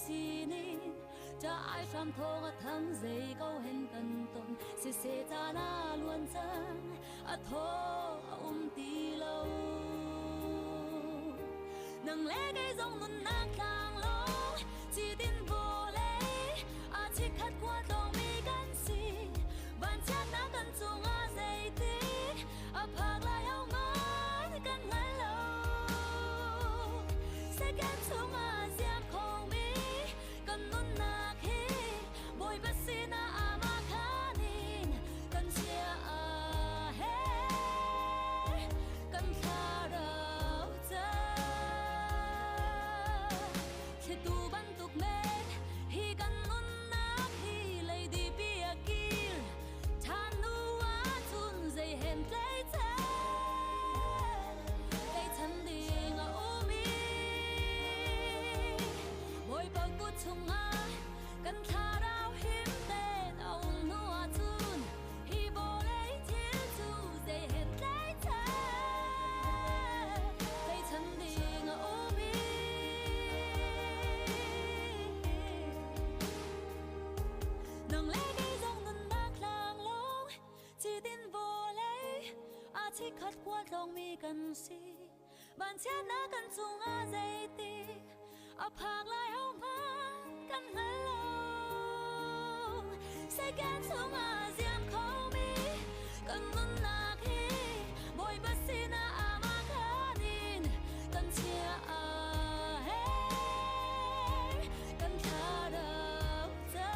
sinin Cha ai hram thawng a thang zei ko hen kan ton Siseh caan a luan cang a thaw a um ti lo Nang le kei zong nunnak tlang lawng Ci tin vawlei a chikkhat khua tlawngmi kan si Vanchiatnak kan cungah zeitik a phak lai ho ngan kan hngal lo Second chungah ziam khomi kan nunnak hi Bawipa sinah amah khan in kan chia he kan thlarau ca thlitu bantuk men hi kan nunnak hi leidi pi a kir ṭhan nu ahcun zei hen tlei tleichan ding a um i Bawipa kut chungah kan thlarau him tein a um hnu ahcun hi vawlei thil cu zei hen tleichan ding a um i Nang le kei zong nunnak tlang lawng ci din vawlei a chikkhat khual tlawngmi kan si vanchiatnak kan cungah zeitik a phak lai ho hmanh kan hngal lo second chungah ziam khomi kan nunnak hi Bawipa sinah amah khan in kan chia he kan thlarau ca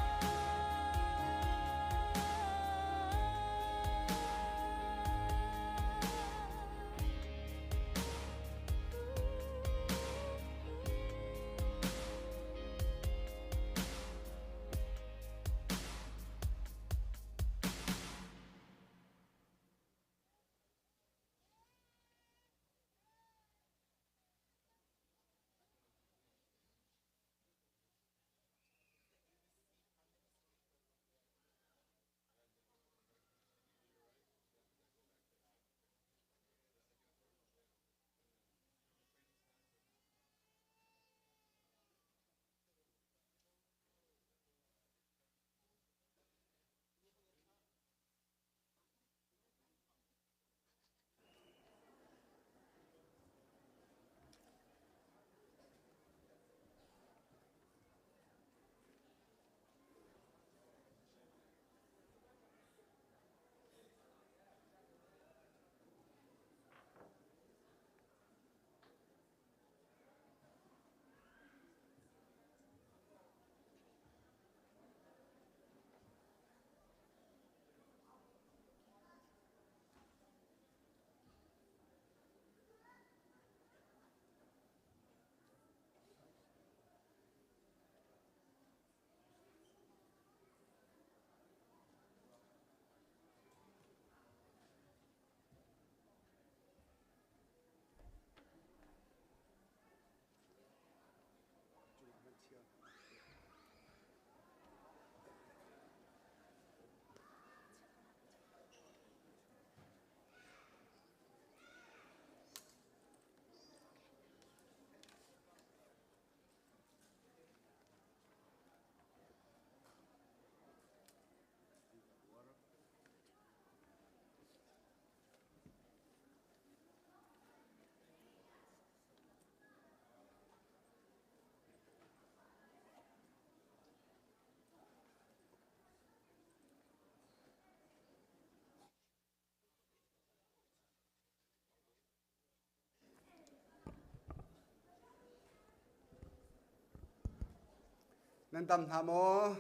Nan dam hna maw?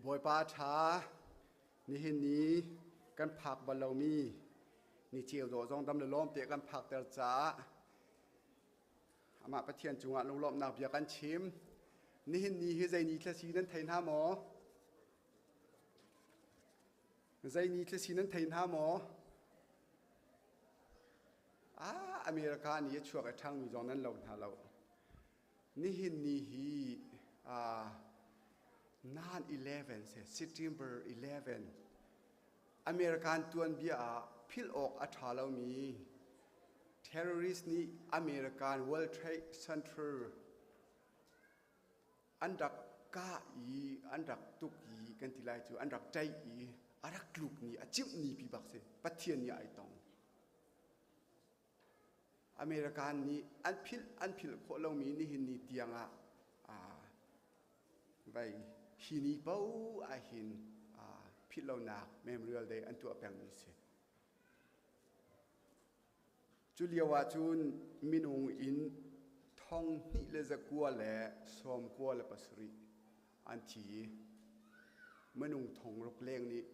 Bawipa ṭha nihin ni kan phak bal lomi ni ceu dawh zong dam le lawm te kan phakter caah Amah Pathian cungah lunglawmhnak bia kan chim. Nihin ni hi zei ni thla si nan thei hna maw? Zei ni thla si nan thei hna maw? Ah, America ni a chuak i ṭhangmi zong nan lo hna lo. Nihin ni hi ah 9/11 se September 11 American tuanbia ah philh awk a ṭha lomi. Terrorist nih American World Trade Center an rak kah i an rak tuk i kan ti lai cu an rak ṭaih i a rak tluk ni a cimh ni pi bak si. Pathian nih ai tong. American nih an philh an philh khawh lomi nihin ni tiang ah vai hi ni paoh ahhin philh lonak Memorial Day an tuah pengmi si. Cu lio ahcun minung in 2197 an thi i minung 6,000 leng nih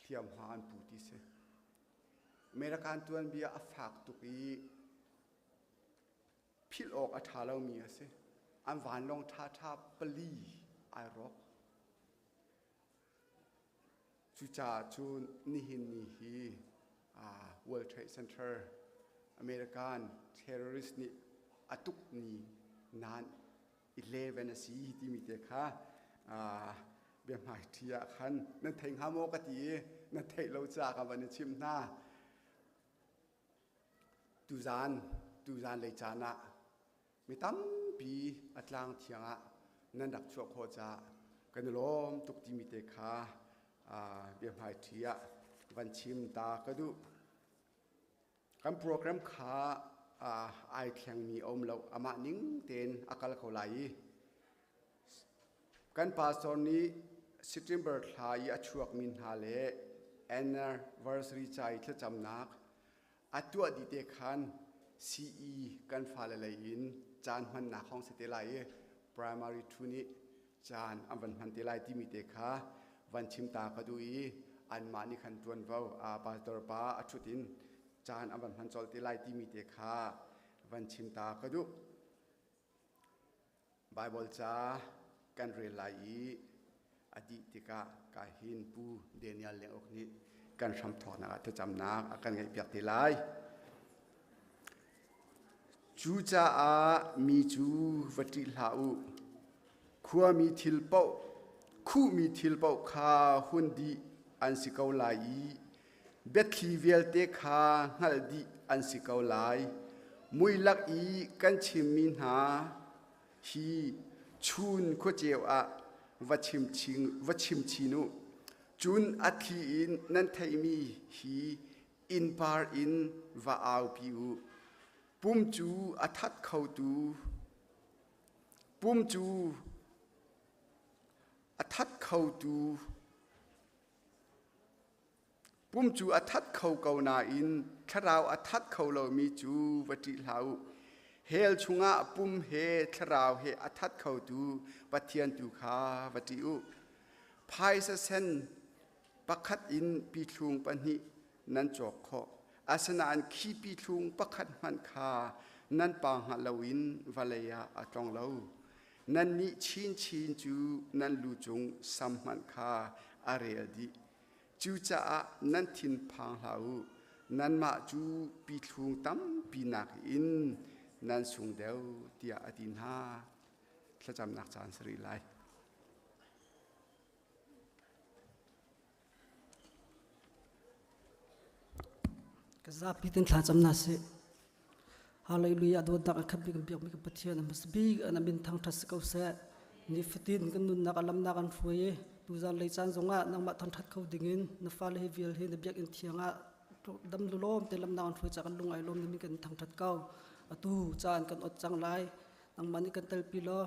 hliamhma an pu ti si. American tuanbia a fak tuk i philh awk a ṭha lomi a si. An vanlawng ṭhaṭha pali ai rawk. Cucaah cun nihin ni hi World Trade Center American terrorist nih a tuk ni 9/11 a si timi te kha biahmaiṭhi ah khan nan thei hnga maw ka ti i nan theih lo caah ka van i chimh hna. Tuzaan, tuzaan lei caan ah mi tampi a tlang thiang ah nan rak chuah khawh caah kan i lawm tuk timi te kha biahmaiṭhi ah van chim ta ka duh. Kan program kha ai thlengmi a um lo. Amah ning tein a kal ko lai i kan pastor nih September thla i a chuakmi hna le anniversary ca i thlacamnak a tuah dih te khan CE kan fale lei in caan hmannak hong si te lai i primary 2 nih caan an van hman te lai timi te kha van chim ta ka duh i anmah nih khan ṭuanvo pastor pa a ṭhut in caan an van hman colh te lai timi te kha van chim ta ka duh. Baibal ca kan rel lai i a dih tikah ka hin Pu Daniel Lenguk nih kan hramthawknak ah thlacamnak a kan ngeihpiak te lai. Cucaah mi cu va ṭih hlah u. Khuami thil paoh, khuhmi thil paoh kha hun dih an si ko lai i biathli vialte kha hngalh dih an si ko lai. Mui lak i kan chimmi hna hi chun khuaceu ah va chim chin u. Cun a thli in nan theihmi hi innpar in va aupi u. Pum cu a that khotu pum cu a that khotu pum cu a that kho ko nain thlarau a that kho lomi cu va ṭih hlah u. Hell chungah pum he thlarau he a that khotu Pathian tu kha va ṭih u. Phaisa sen pakhat in pithlung pahnih nan cawk khawh. Asinain khi pithlung pakhat hmanh kha nan pa hngalh loin vawlei ah a tlong lo. Nannih chinchin cu nan lu cung sam hmanh kha a rel dih. Cucaah nan thin phang hlah u. Nanmah cu pithlung tampi nakin nan sung deuh tiah a ti hna. Thlacamnak caan si rih lai. Ka zapi ten thlacam na si. Hallelujah dawtnak a khat bik biak mi ka Pathian a hmasa bik an amin thangthat si ko seh. Nifatin kan nunnak a lamnak an hruai i tuzan lei caan zongah nangmah thangthat kho dingin na fale hi vial hi na biakinn thiang ah dam lulawm te lamnak an hruai ca kan lung ai lawm ni kan thangthat ko. Atu caan kan ot cang lai. Nangmah nih kan telpi law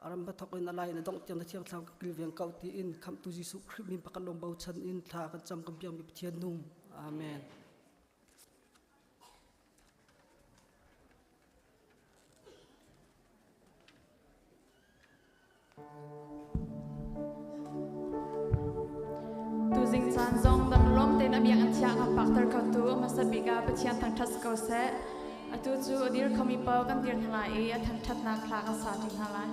aram va thok in alai na dongh tiang na thiang thlarau ka kilveng ko tiin khamhtu Jesuh Khrih min pakhat lawng bochan in thla kan cam kan biakmi Pathian nung. Amen. Tuzing caan zong dam lawm tein a biak an thiang kan pakter kho tu hmasa bik ah Pathian thangṭhat si ko seh. Atu cu a dir khomi paoh kan dir hna lai i a thangṭhatnak hla kan sa ṭi hna lai.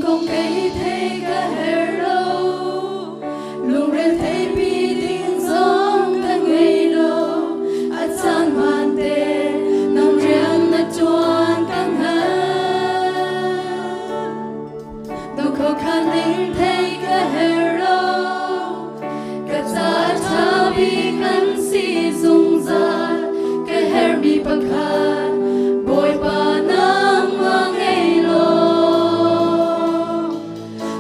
kong kei thei ka her lo lungre thei pi ding zong ka ngei lo a caan hmaan te nang rian na ṭuan ka hngal Dukho ning thei ka her lo ka ca ṭha bik an si zungzal ka hermi pakhat Bawipa nangmah ngei law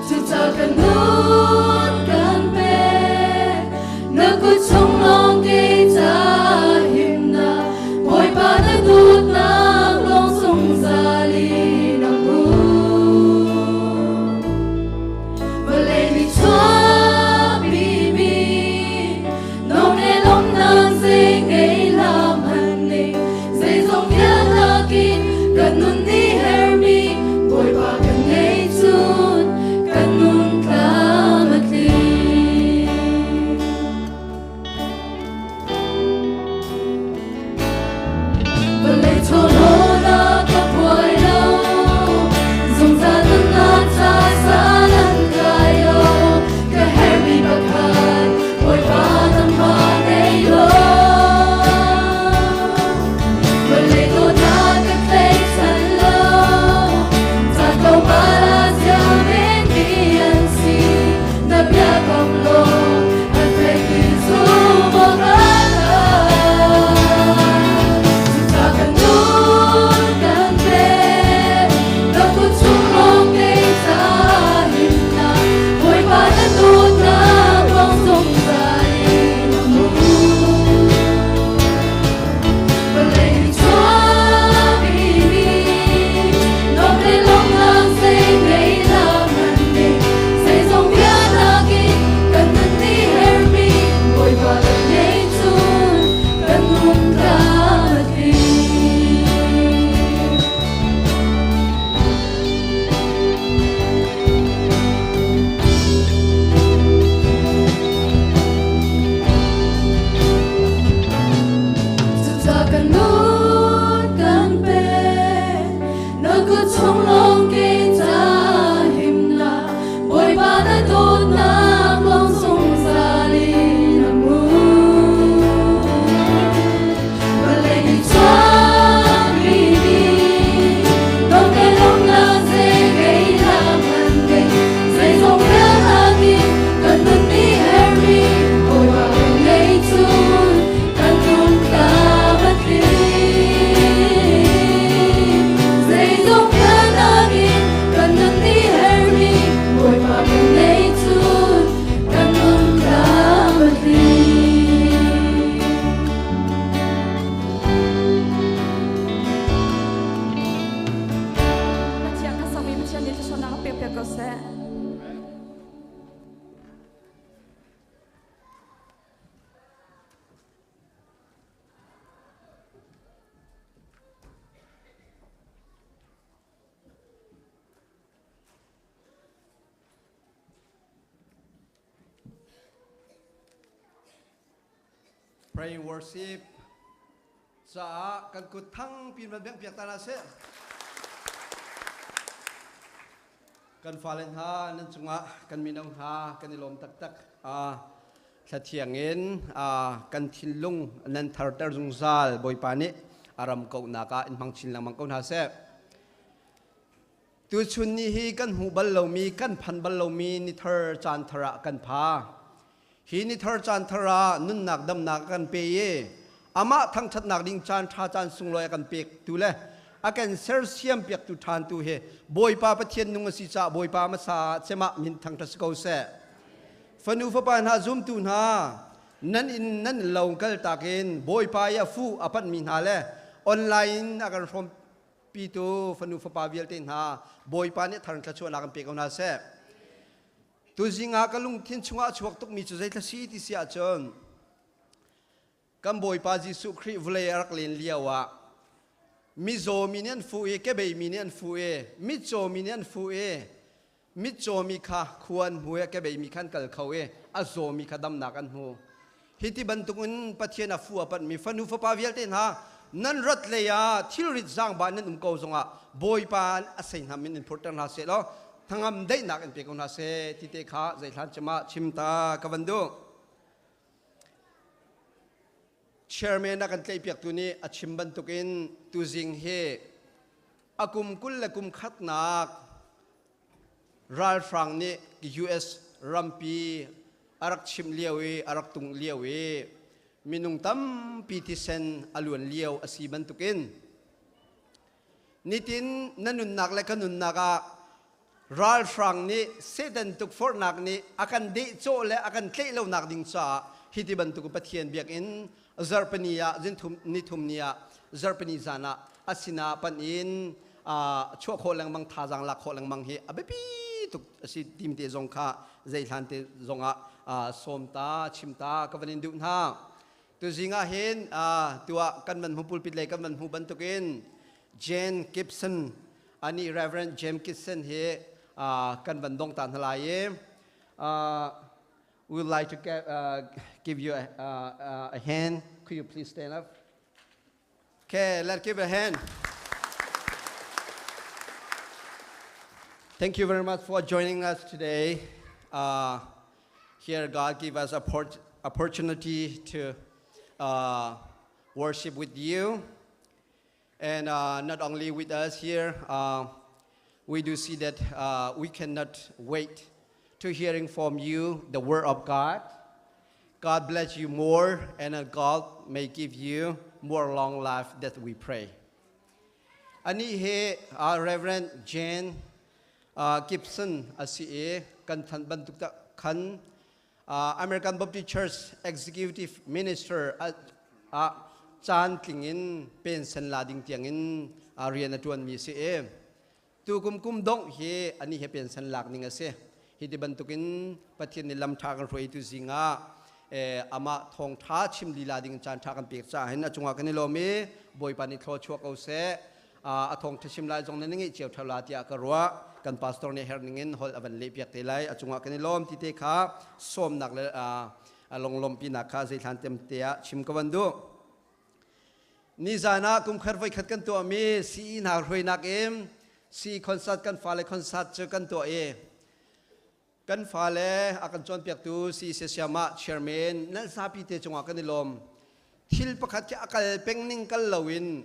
cuca ka nun kan pek na kut chung lawng kei ca himnak Bawipa na dawtnak lawng zungzal in a hmun. Vawlei nih chuahpimi nuam le lawmhnak zei ngei hlah hmanh ning zeizong vialnak in kan nun nih hermi Bawipa kan ngei cun kan nun tlam a tling. Vawlei chawlawnak ka buai lo, zungzal nunnak ca sal an kai lo. Ka herhmi pakhat, Bawipa nangmah nei law. Vawlei dawtnak ka tlaihchan lo, ca tlawmpal ah ziamen mi an si. Na biakam law, a fek i zumh awk a ṭha. Cucaah kan nun kan pek, na kut chung lawng kei ca himnak, Bawipa na dawtnak lawng zungzal in a hmun. Vawlei chuahpimi nuam le lawmhnak zei ngei hlah hmanh ning, zeizong vialnak in kan nun nih herhmi Bawipa kan ngei cun kan nun tlam a tling. Cucaah kan nun kan pek, na kut chung lawng kei ca himnak, Bawipa na dawtnak lawng zungzal in a hmun. Vawlei nih chuahpimi dawt le lawmhnak zei ngei hlah hmanh ning, zeizong vialnak in kan nun nih herhmi Bawipa kan ngei cun kan nun tlam a tling. Zeizong vialnak in kan nun nih herhmi Bawipa kan ngei cun kan nun tlam a tling. Pathian kan sakmi Pathian nih thluachuahnak a pek piak ko seh. Pray worship caah kan kut thang pin van bengh piak ta na seh. Kan fale hna nan cungah kan mino hna kan i lawm taktak. Thlathiang in kan thinlung nan tharter zungzal Bawipa nih a ram kauhnak ah in hmang chin lengmang ko hna seh. Tuchun ni hi kan hmuh bal lomi kan phan bal lomi ni thar caan thar ah kan pha. Hi ni thar caan thar ah nunnak damnak a kan pe i amah thangṭhatnak ding caan ṭha caan sunglawi a kan pek tu le a kan sersiam piaktu ṭhan tu hi Bawipa Pathian nung a si caah Bawipa hmasa cemah min thangṭhat si ko seh. Fanu fapa hna zumtu hna nan inn nan lo kaltak in Bawipa i a fuh a panhmi hna le online in a kan hrawm pitu fanu fapa vialte hna Bawipa nih thar thluachuahnak an pe ko hna seh. Tuzing ah ka lungthin chungah a chuak tukmi cu zeithla si ti si ahcun kan Bawipa Jesuh Khrih vawlei a rak len lio ah mizaw mi nih an fuh i kebei mi nih an fuh i mitcaw mi nih an fuh i mitcaw mi kha khua an hmu i kebei mi kha an kal kho i a zaw mi kha damnak an hmu. Hi ti bantukin Pathian a fu a panhmi fanu fapa vialte hna nan rat lei ah thilrit zaangba nan um ko zongah Bawipa a sei hna min in phurter hna seh law Thangam daihnak in pe ko hna seh ti te kha zeihlan cema chim ta ka van duh. Chairman a kan tlaihpiaktu nih a chim bantukin tuzing hi a kum 20 le kum khatnak ralhrang nih US rampi a rak chimh lio i a rak tung lio i minung tampi thisen a luan lio a si bantukin nitin na nunnak le ka nunnak ah ralhrang nih Satan tukforhnak nih a kan dehcawh le a kan tlaih lonak ding caah hi ti bantuk Pathian biakinn zarhpini ah zinthum nithum ni ah zarhpini zan ah a sinah pan in chuah khawh lengmang thazaang lak khawh lengmang hi a biapi tuk a si tim te zong kha zeihlan te zong ah sawm ta chim ta ka van in duh hna. Tuzing ah hin tuah kan van hmu pulpit lei kan van hmu bantukin Jane Gibson ani Reverend James Gibson hi kan van dong ta hna lai i we would like to get, give you a hand. Could you please stand up? Okay, let's give a hand. Thank you very much for joining us today. Here, God give us a opportunity to worship with you. And not only with us here, we do see that we cannot wait to hearing from you the word of God. God bless you more, and God may give you more long life that we pray. Ani he Reverend Jane Gibson a si i kan thanh bantuk khan American Baptist Church Executive Minister ah caan tling in pension la ding tiang in rian a ṭuanmi si i tu kum kum dongh hi ani he pension lak ning a si. Hi ti bantukin Pathian nih lam ṭha kan hruai tu zingah amah thawng ṭha chim lila ding caan ṭha kan pek caah hin a cungah kan i lawm i Bawipa nih thlaw chuah ko seh. A thawng ṭha chim lai zong nan ngeih cio ṭheo la tiah ka ruah. Kan pastor nih herh ning in holh a van leh piak te lai. A cungah kan i lawm ti te kha sawmnak le lunglawmhpinak kha zeithlan tem te ah chim ka van duh. Nizan ah kumkhat voikhat kan tuahmi sii hna hruainak in sii concert kan fale concert cu kan tuah i kan fale a kan cawnpiaktu sii siasiamah chairman nan zapi te cungah kan i lawm. Thil pakhat khi a kal peng ning kal loin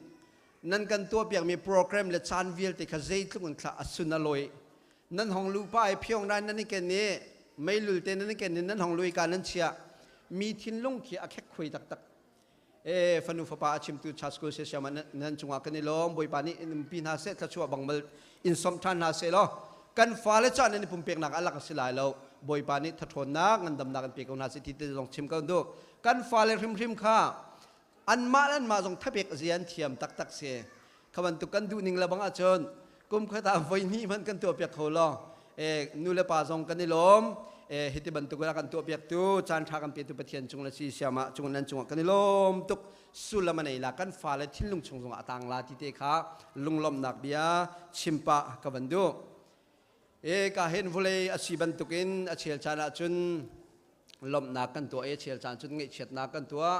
nan kan tuahpiakmi program le caan vialte kha zeitluk in thla a sun a lawi. Nan hong lu pa i phiong rai nan i ken i meilul te nan i ken i nan hong lui ka nan chiah mi thinlung khi a khek khui taktak. E fanu fapa a chimtu Church School se siama nan cungah kan i lawm. Bawipa nih in umpi hna seh, thluachuah bangmal in som ṭhan hna seh law kan fale ca nan i pumpeknak alak a si lai lo. Bawipa nih thathawnnak ngandamnak in pe ko hna seh ti te zong chim ko duh. Kan fale hrimhrim kha anmah le anmah zong thapek zia an thiam taktak si. Kha bantuk kan duh ning le bang ahcun kum khat ah voi hnih hmanh kan tuahpiak kho lo. E nu le pa zong kan i lawm. E hiti bantuk in a kan tuahpiaktu caan ṭha kan petu Pathian cung le si siam ah cung nan cungah kan i lawm tuk. Sullam a nei la kan fale thinlung chung zongah a tang la ti te kha lunglawmhnak bia chim pah ka van duh. E ka hen vulei a si bantukin a chel caan ahcun lawmhnak kan tuah i a chel caan cun ngaihchiatnak kan tuah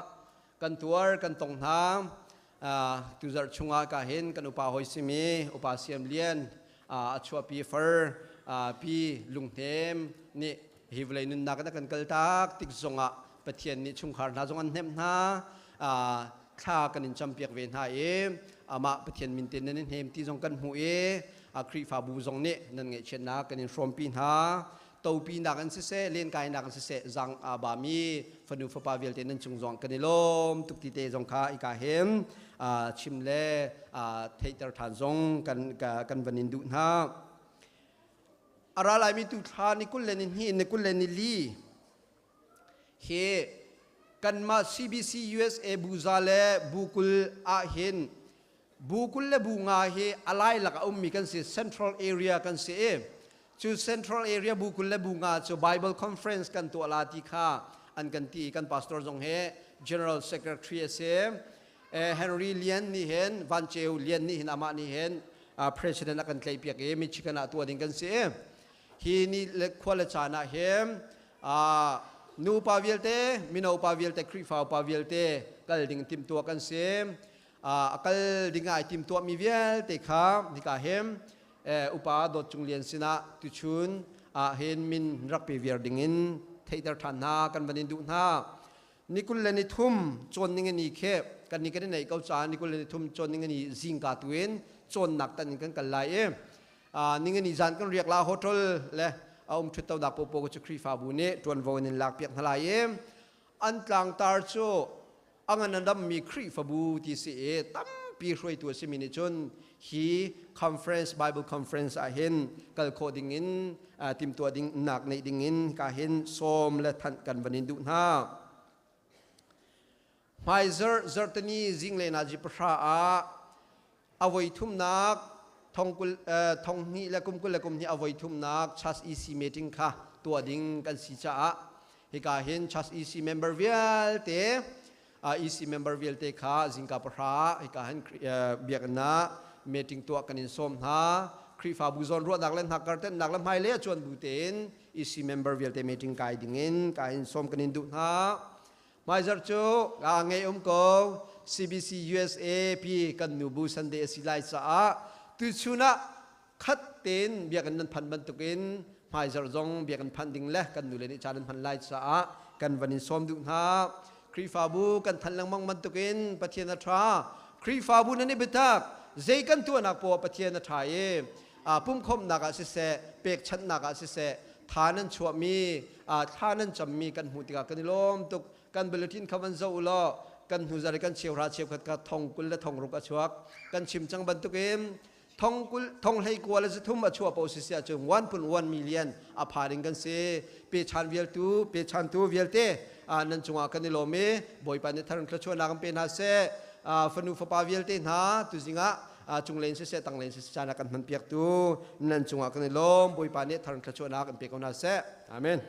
kan tuar kan tong hna. Tuzarh chungah ka hin kan upa hoi simi upa Siam Lian a chuahpi far pi Lunghnem nih hi vawlei nunnak in a kan kaltak tik zongah Pathian nih chungkhar hna zong an hnemh hna, thla kan in campiak ve hna i amah Pathian min te nan in hnem ti zong kan hmuh i Khrihfabu zong nih nan ngaihchiatnak kan in hrawmpi hna. Topinak in siseh, lenkainak in siseh, zang aa bami fanu fapa vialte nan cung zong kan i lawm tuk ti te zong kha ika hin chim le theihter ṭhan zong kan kan van in duh hna. A ra laimi tu thla ni 22 ni 24 hi kanmah CBC USA buza le bu 20 ah hin bu 20 le bu nga hi a lailak a ummi kan si, central area kan si i cu central area bu 20 le bu nga cu Bible conference kan tuah la ti kha an kan ti. Kan pastor zong he general secretary a si. Henry Lian nih hin, Van Ceu Lian nih hin, amah nih hin president a kan tlaih piak i Michigan ah tuah ding kan si. Hi ni le khua le caan ah hin nu pa vialte, mino pa vialte, Khrihfa pa vialte kal ding timhtuah kan si. A kal ding ai timtuah mi vialte kha hika hem Upa Dawt Cung Lian sinah tuchun ah hin min rak pe viar dingin theihter ṭhan hna kan van in duh hna. Ni 23 cawn ning ni khi kan ni kan i neih ko caah ni 23 cawn ning ni zingka tu in cawnnak tan in kan kal lai i ningani zan kan riak la hotel le a um ṭhut to dak popo cu Khrihfabu nih ṭuanvo in in lak piak hna lai i an tlangtar cu a ngan a dammi Khrihfabu ti si i tampi hruaitu a simi nih cun hi conference Bible conference ah hin kal khawh ding in timtuah ding nak neih ding in ka hin sawm le thanh kan van in duh hna. Hmaizarh zarhteni zinglei nazi 10 ah a voi thumnak thongkul thonghnih le kum 22 a voi thumnak Church EC meeting kha tuah ding kan si caah hika hin Church EC member vialte EC member vialte kha zingka 10 hika hin biakinn ah meeting tuah kan in sawm hna. Khrihfabu zawn ruahnak le hnakkar tennak le hmailei a cuan bu tein EC member vialte meeting kai dingin ka hin sawm kan in duh hna. Hmaizarh cu aa ngei um ko. CBC USA pi kan nubu Sunday a si lai caah tuchun ah khat tein biakinn nan phanh bantukin hmaizarh zong biakinn phanh ding le kan nule nih caan an hman lai caah kan van in sawm duh hna. Khrihfabu kan thanh lengmang bantukin Pathian a ṭha. Khrihfabu nan i biatak. Zei kan tuahnak poah Pathian a ṭha i pumkhawmhnak ah siseh, pekchanhnak ah siseh, tha nan chuahmi, thla nan cammi kan hmuh tikah kan i lawm tuk. Kan bulletin kha van zoh u law kan hnu zarh i kan cheuhra cheukhat kha thong 20 le thong 6 a chuak. Kan chim cang bantukin thong 20 thong 19 le 3 a chuah paoh sisi ahcun 1.1 million a pha ding kan si. Pechan vialtu pechantu vialte nan cungah kan i lawm i Bawipa nih thar in thluachuahnak in pe hna seh. Fanu fapa vialte hna tuzing ah cunglen siseh tanglen siseh caan ah kan hman piaktu nan cungah kan i lawm. Bawipa nih thar in thluachuahnak in pe ko hna seh. Amen.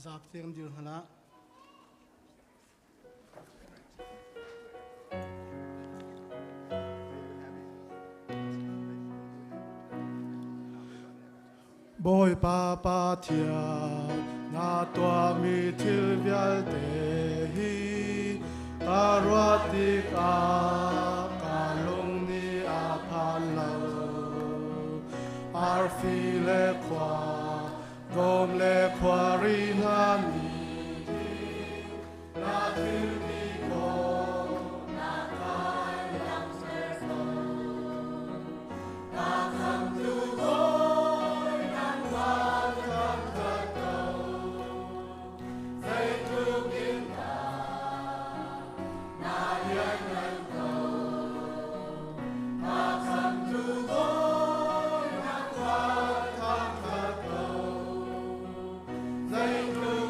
Zap te kan dir hna. Bawipa Pathian, na tuahmi thil vialte hi ka ruah tikah ka lung nih a phan lo. Arfi le khua, dawm le khuari hna nih na thil ti khawh na kai langhter tawn. Na khamtu Bawi nangmah thangṭhat ko. Zeitluk in dah na lianngan ko. Na khamtu Bawi nangmah thangṭhat ko. Zeitluk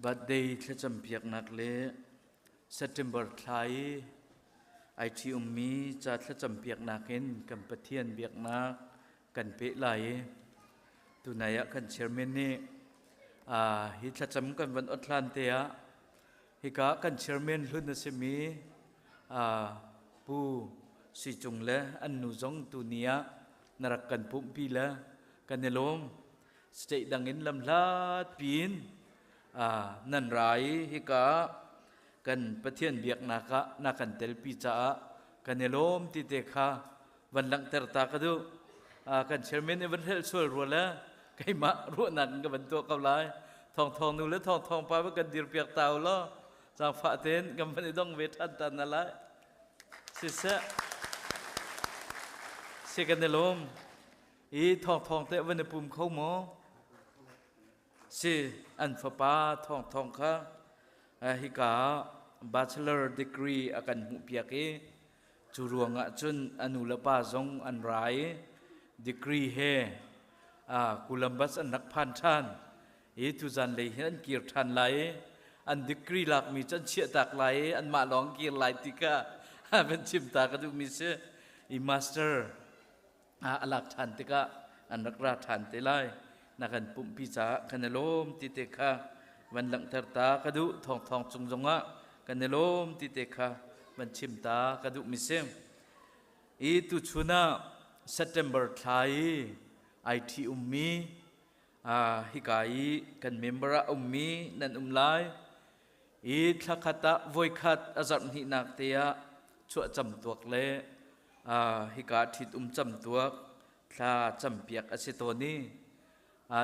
Birthday thlacampiaknak le September thla i ai ṭhi ummi ca thlacampiaknak in kan Pathian biaknak kan peh lai i tunai ah kan chairman nih hi thlacam kan van ot hlan te ah hika kan chairman hlun a simi Pu Si Cung le an nu zong tuni ah na rak kan pumhpi le kan i lawm. State dang in lamhlat piin nan ra i hika kan Pathian biaknak ah na kan telpi caah kan i lawm ti te kha van langhter ta ka duh. Kan chairman nih van hrelh sual rua le keimah ruahnak in ka van tuah ko lai. Thawng thawng nu le thawng thawng pa va kan dir piak ta u law zaangfah tein kan van i dong ve ṭhan ta na lai. Siseh si kan i lawm. I thawng thawng te van i pum kho maw? Si an fapa thawng thawng kha hika bachelor degree a kan hmuhpiak i cu ruangah cun a nu le pa zong an ra i degree he Columbus an rak phan ṭhan i tuzan lei hin an kir ṭhan lai i an degree lakmi cu an chiahtak lai i anmah lawng kir lai ti kha van chim ta ka duhmi si i master a lak ṭhan tikah an rak ra ṭhan te lai. Na kan pumhpi caah kan i lawm ti te kha van langhter ta ka duh. Thawngthawng cung zongah kan i lawm ti te kha van chim ta ka duh mi si. I tuchun ah September thla i ai ṭhi ummi hika i kan member ah ummi nan um lai i thlakhat ah voikhat a zarh hnihnak te ah chuah camtuak le hika ṭhit um camtuak thla campiak a si tawn i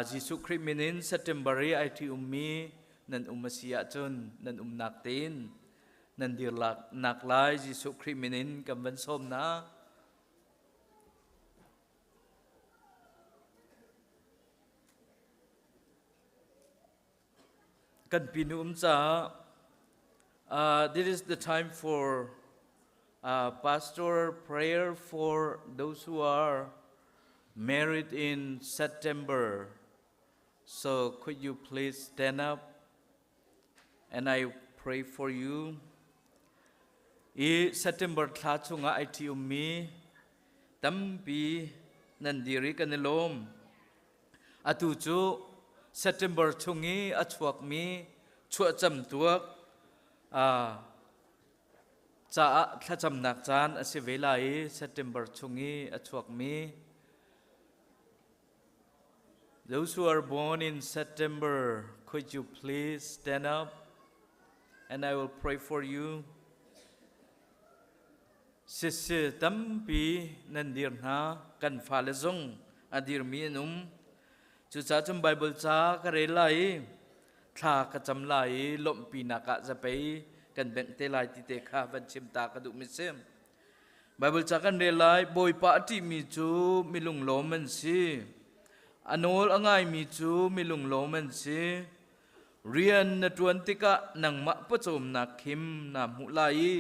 Jesuh Khrih min in September i ai ṭhi ummi nan um a si ahcun nan umnak tein nan dir nak lai Jesuh Khrih min in kan van sawm hna. Kan pinu um caah this is the time for pastor prayer for those who are married in September. So could you please stand up and I pray for you. I September thla chungah ai ṭhi ummi tampi nan dir i kan i lawm. Atu cu September chung i a chuakmi chuahcam tuak caah thlacamnak caan a si ve lai i September chung i a chuakmi. Those who are born in September, could you please stand up and I will pray for you. Sisi tampi nan dir hna, kan fale zong a dirmi an um. Cucaah cun Bible ca ka rel lai i thla ka cam lai i lawmhpinak ah zapei kan bengh te lai ti te kha van chim ta ka duhmi si. Bible ca kan rel lai, Bawipa a ṭihmi cu mi lunglawm an si. A nawl a ngaimi cu mi lunglawm an si. Rian na ṭuan tikah nangmah pawcawmnak khim naa hmuh lai i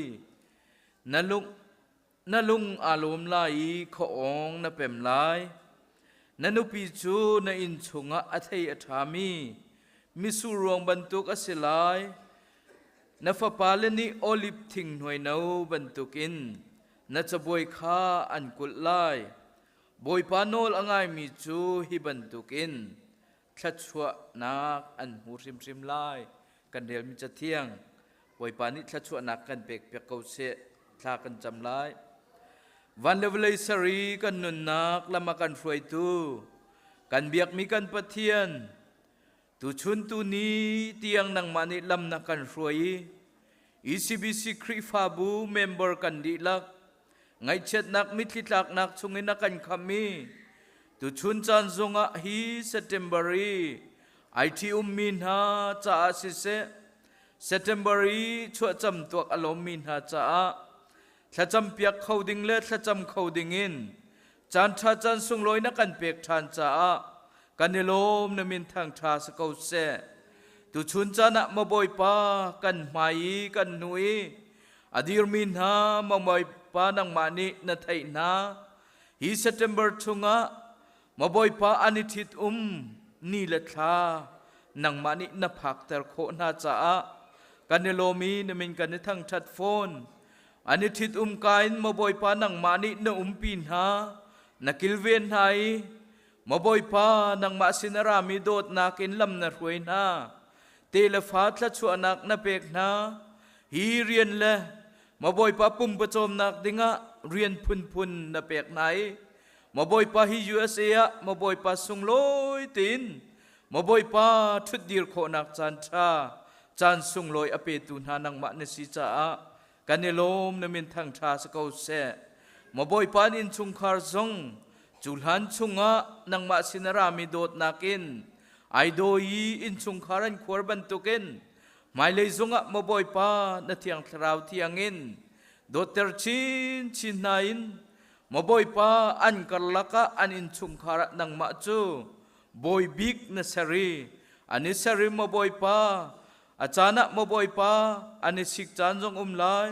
Na lung aa lawm lai i khuaawng na pem lai. Na nupi cu na inn chungah a thei a ṭhami mitsur ruang bantuk a si lai. Na fapale nih oliv thing hnuaino bantukin na cabuai kha an kulh lai. Bawipa nawl a ngaimi cu hi bantukin thluachuahnak an hmu hrimhrim lai. Kan relmi Cathiang Bawipa nih thluachuahnak kan pek piak ko seh. Thla kan cam lai. Van le vawlei sari kan nunnak lam a kan hruaitu kan biakmi kan Pathian tuchun tu ni tiang nangmah nih lam na kan hruai i ECBC Khrihfabu member kan dihlak ngaihchiatnak mitthli tlaknak chungin a kan kham i tuchun caan zongah hi September i ai ṭhi ummi hna caah siseh September i chuahcam tuak a lawmmi hna caah thlacam piak kho ding le thlacam kho ding in caan ṭha caan sunglawi na kan pek ṭhan caah kan i lawm na min thang ṭha si ko seh. Tuchun caan ah maw Bawipa kan hmai i kan hnu i a dirmi hna maw Bawipa nangmah nih na theih hna. Hi September chungah maw Bawipa an i ṭhit um ni le thla. Nangmah nih na phakter khawh hna caah kan i lawm i na min kan i thangṭhat fawn. An i ṭhit um ka in maw Bawipa nangmah nih na umpi hna, na kilven hna i maw Bawipa nangmah sin a rami dawtnak in lam na hruai hna. Te le fa thluachuahnak na pek hna. Hi rian le maw Bawipa pum pawcawmnak dingah rian phunphun na pek hna i maw Bawipa hi USA ah maw Bawipa sunglawi tein maw Bawipa ṭhutdir khawhnak caan ṭha caan sunglawi a petu hna nangmah na si caah kan i lawm na min thangṭha si ko seh. Maw Bawipa in innchungkhar zong cu hlan chungah nangmah sin a rami dawtnak in ai dawi i innchungkhar an khuar bantukin hmailei zongah maw Bawipa na thiang thlarau thiangin dawtter chinchin hna in maw Bawipa an karlak ah an innchungkhar ah nangmah cu bawi bik na ser i an i ser i maw Bawipa a caan ah maw Bawipa an i sik caan zong um lai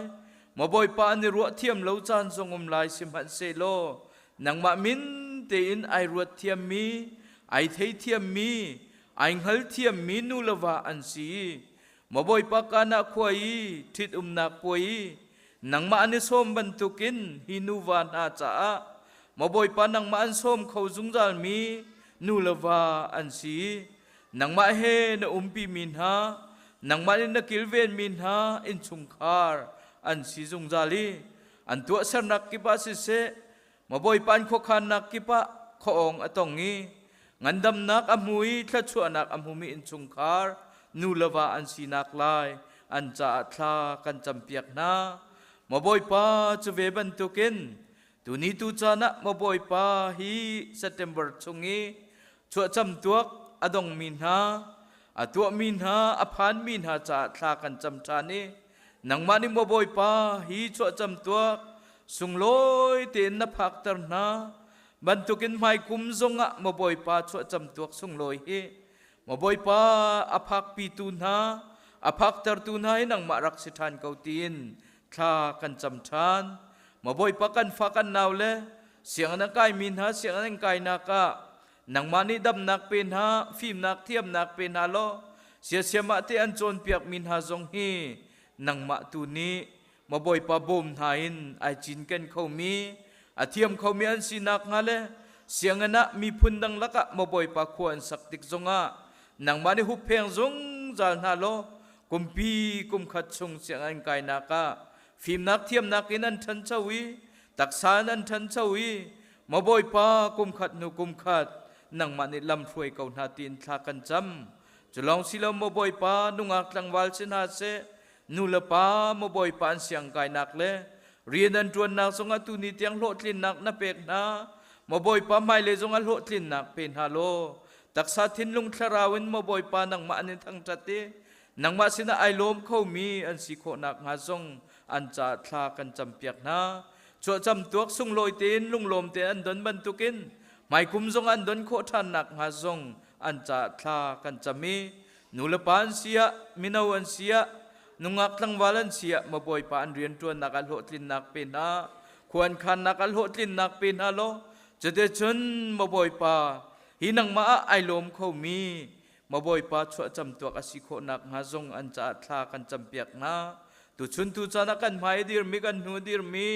maw Bawipa an i ruah thiam lo caan zong um lai sihmanhsehlaw nangmah min tein ai ruat thiammi ai thei thiammi ai hngal thiammi nu le va an si maw Bawipa kana khua i ṭhit umnak puai i nangmah an i sawm bantukin hi nuva hna caah maw Bawipa nangmah an sawm kho zungzalmi nu le va an si nangmah he na umpi mi hna nangmah nih na kilvenmi hna innchungkhar an si zungzal i an tuahsernak kip ah siseh maw Bawipa an khuakhannak kip ah khuaawng a tong i ngandamnak a hmu i thluachuahnak a hmumi innchungkhar nu le va an sinak lai an caah thla kan campiak hna. Maw Bawipa cu ve bantukin tuni tu caan ah maw Bawipa hi September chung i chuahcam tuak a dongmi hna a tuahmi hna a phanmi hna caah thla kan cam ṭhan i nangmah nih maw Bawipa hi chuahcam tuak sunglawi tein na phakter hna bantukin hmaikum zongah maw Bawipa chuahcam tuak sunglawi hi maw Bawipa a phakpitu hna a phaktertu hna hi nangmah rak si ṭhan ko tiin thla kan cam ṭhan. Maw Bawipa kan fa kan nau le sianginn a kaimi hna sianginn an kainak ah nangmah nih damnak pe hna fimnak thiamnak pe hna law siasiamah te an cawnpiakmi hna zong hi nangmah tu nih maw Bawipa bawm hna in ai cinken khomi a thiam khomi an si nakhnga le sianginn ah miphun dang lakah maw Bawipa khua an sak tik zongah nangmah nih huppheng zungzal hna law kumpi kumkhat chung sianginn kainak ah fimnak thiamnak in an ṭhancho i taksa in an ṭhancho i maw Bawipa kumkhat hnu kumkhat nangmah nih lam hruai ko hna tiin thla kan cam cu lawng si lo maw Bawipa nungak tlangval si hna seh nu le pa maw Bawipa an siang kainak le rian an ṭuannak zongah tuni tiang hlawhtlinnak na pek hna maw Bawipa hmailei zongah hlawhtlinnak pe hna law taksa thinlung thlarau in maw Bawipa nangmah an in thangṭhat i nangmah sinah ai lawm khomi an si khawh nakhnga zong an caah thla kan campiak hna chuahcam tuak sunglawi tein lunglawm tein an don bantukin hmaikum zong an don khawh ṭhan nakhnga zong an caah thla kan cam i nulepa an si ah mino an si ah nungak tlangval an si ah maw Bawipa an rianṭuannak ah hlawhtlinnak pe hna khuan khannak ah hlawhtlinnak pe hna law cuticun maw Bawipa hi nangmah ah ai lawm khomi maw Bawipa chuahcam tuak a si khawh nakhnga zong an caah thla kan campiak hna tuchun tu caan ah kan hmai dirmi kan hnu dirmi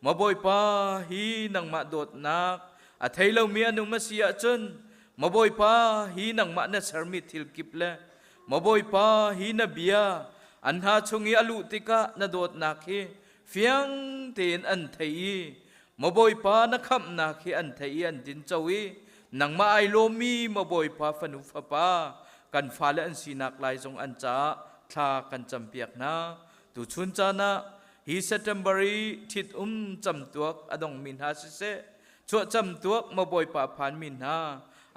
maw Bawipa hi nangmah dawtnak a thei lomi an um a si ahcun maw Bawipa hi nangmah na sermi thil kip le maw Bawipa hi na bia an hna chung i a luh tikah na dawtnak hi fiang tein an thei i maw Bawipa na khamhnak hi an thei i an tinco i nangmah ai lawmmi maw Bawipa fanu fapa kan fale an sinak lai zong an caah thla kan campiak hna tuchun caan ah hi September i ṭhit um camtuak a dongmi hna siseh chuahcam tuak maw Bawipa phanmi hna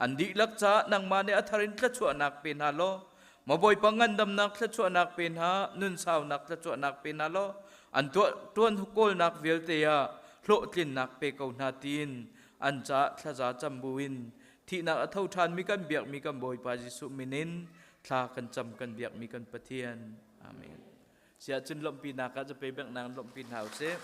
an dihlak caah nangmah nih a thar in thluachuahnak pe hna law maw Bawipa ngandamnak thluachuahnak pe hna nunsaunak thluachuahnak pe hna law an tuah tuan kawlnak vialte ah hlawhtlinnak pe ko hna tiin an caah thlaza cam buin thihnak a tho ṭhanmi kan biakmi kan Bawipa Jesuh min in thla kan cam kan biakmi kan Pathian amen siah cun lawmhpinak ah cape bengh nang lawmhpi hna usih.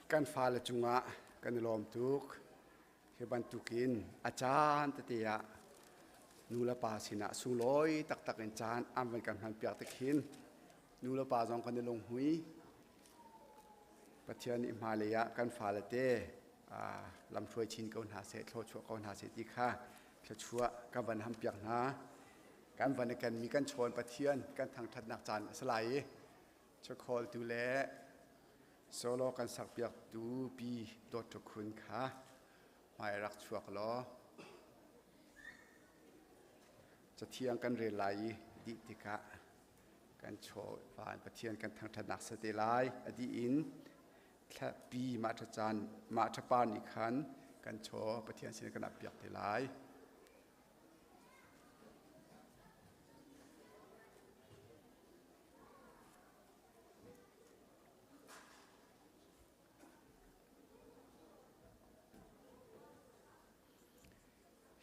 Kan fale cungah kan i lawm tuk. Hi bantukin a caan tete ah nu le pa sinah sunglawi taktak in caan an van kan hmanpiak tik hin nu le pa zong kan i lunghmui. Pathian nih hmailei ah kan fale te lamhruai chin ko hna seh, thluachuah ko hna seh ti kha thluachuah kan van hampiak hna. Kan van i kenmi kan chawn Pathian kan thangṭhatnak caan a si lai i Chawkhawltu le solo kan sakpiaktu Pi Dawt Ṭhu Khun kha hmai rak chuak law cathiang kan rel lai i dih tikah kan chaw van Pathian kan thangṭhatnak si te lai. A dih in Pi mah ṭha caan mah ṭha pa nih khan kan chaw Pathian sin kan ap piak te lai.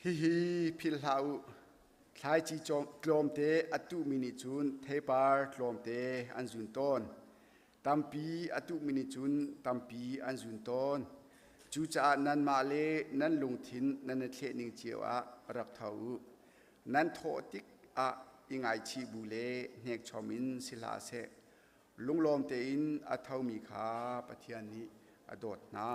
Hihi philh hlah u. Thlaici tlawmte a tuhmi nih cun theipar tlawmte an zun tawn. Tampi a tuhmi nih cun tampi an zun tawn. Cucaah nanmah le nan lungthin nan i thleh ning cio ah rak tho u. Nan thawh tik ah i ngaichih bu le hnekchom in si hlah seh. Lunglawm tein a thomi kha Pathian nih a dawt hna.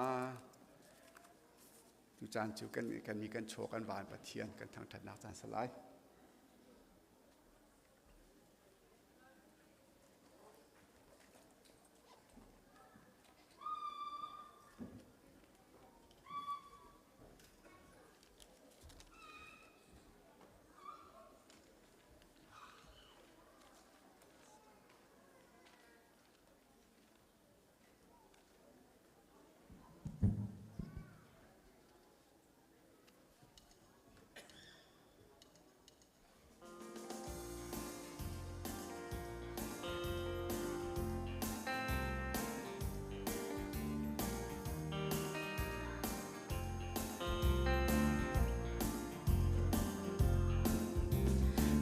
Tu caan cu kan kan mi kan chaw kan van Pathian kan thangṭhatnak caan si lai.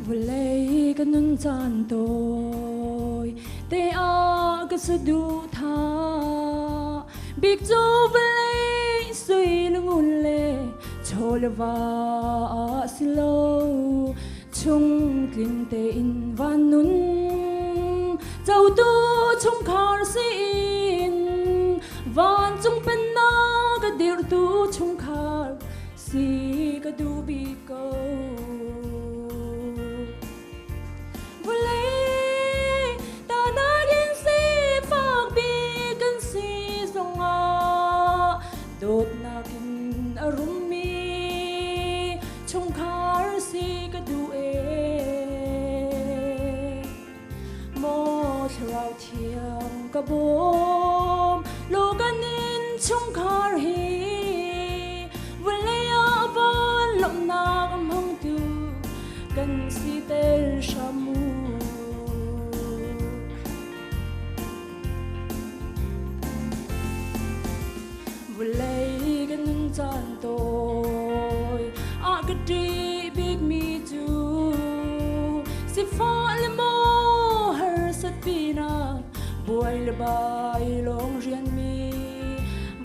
Vulei ka nun caan tawi te ah ka saduhthah bik cu vawlei sui le ngun le chaw le va ah si lo chung tling tein van nun cotu chungkhar siin vancung pennak a dirhtu chungkhar si ka duh bik ko. Vawlei tahnak in sifak bik kan si zongah dawtnak in a rummi chungkhar si ka duh ee. Maw thlarau thiang ka bawm law kan inn chungkhar hi vawlei ah van lawmhnak a hmangtu kan siter hram u. Vawlei kan nun caan tawi ah ka ṭih bikmi cu sifah le maw harsat pinah buai le bai lawng rianmi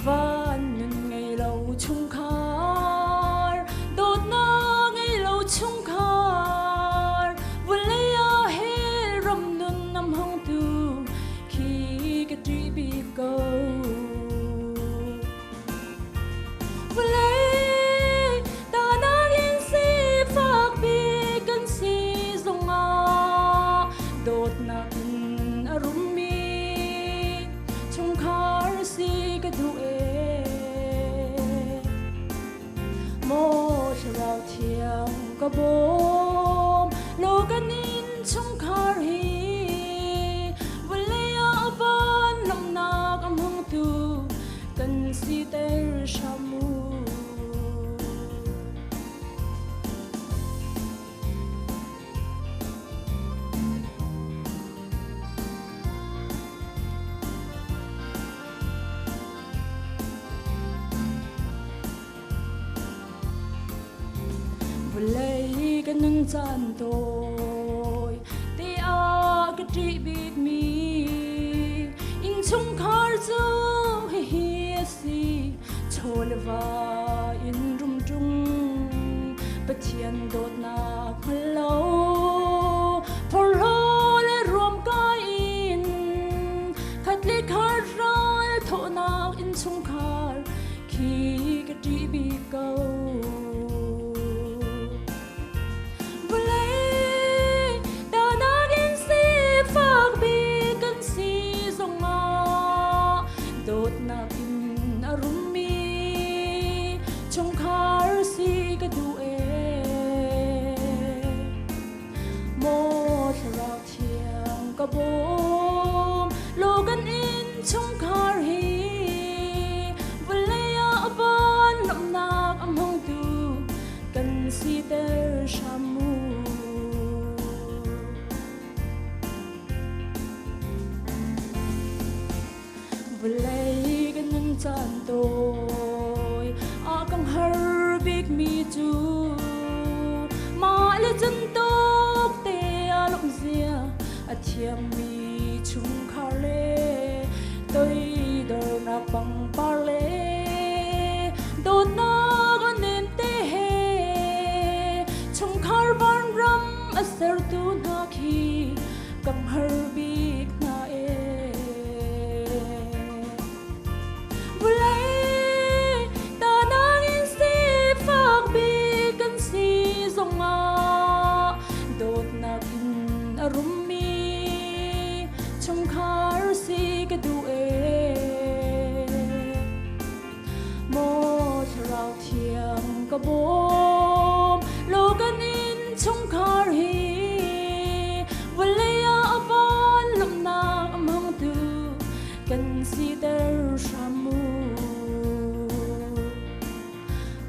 van nun ngei lo chungkhar dawtnak ngei lo chungkhar vawlei ah hell ram nun nam hongtu khi ka ṭih bik ko. Vawlei tahnak in sifak bik kan si zongah dawtnak in a rummi chungkhar si ka duh ee. Maw thlarau thiang ka bawm law kan inn chungkhar hi vawlei ah van lawmhnak a hmangtu kan siter hram u. Vawlei ka nun caan tawi te ah ka ṭih bikmi innchungkhar cu hihi le va in rum ṭung Pathian dawtnak hngal lo phorhlaw le ruamkai in khat le khat ral thawhnak innchungkhar khi ka ṭih bik ko. Vawlei dawhnak in sifak bik kan si zongah dawtnak in a rummi chungkhar si ka duh ee. Maw thlarau thiang ka bawm law kan innchungkhar hi vawlei ah van lawmhnak a hmangtu kan siter hram mu. Vawlei kan nun caan tawi a kan har bikmi cu mah le cun tawk te a lawmh zia a thiammi chungkhar le toidornak pangpar le dawtnak a nem te he chungkhar vanram a sertu hna khi kan har bik hna ee. Vawlei tanang in sifak bik kan si zongah dawtnak in a rummi chungkhar si ka duh ee. Maw thlarau thiang ka bawm law kan innchungkhar hi vawlei ah a van lawmhnak a hmangtu kan siter hram mu.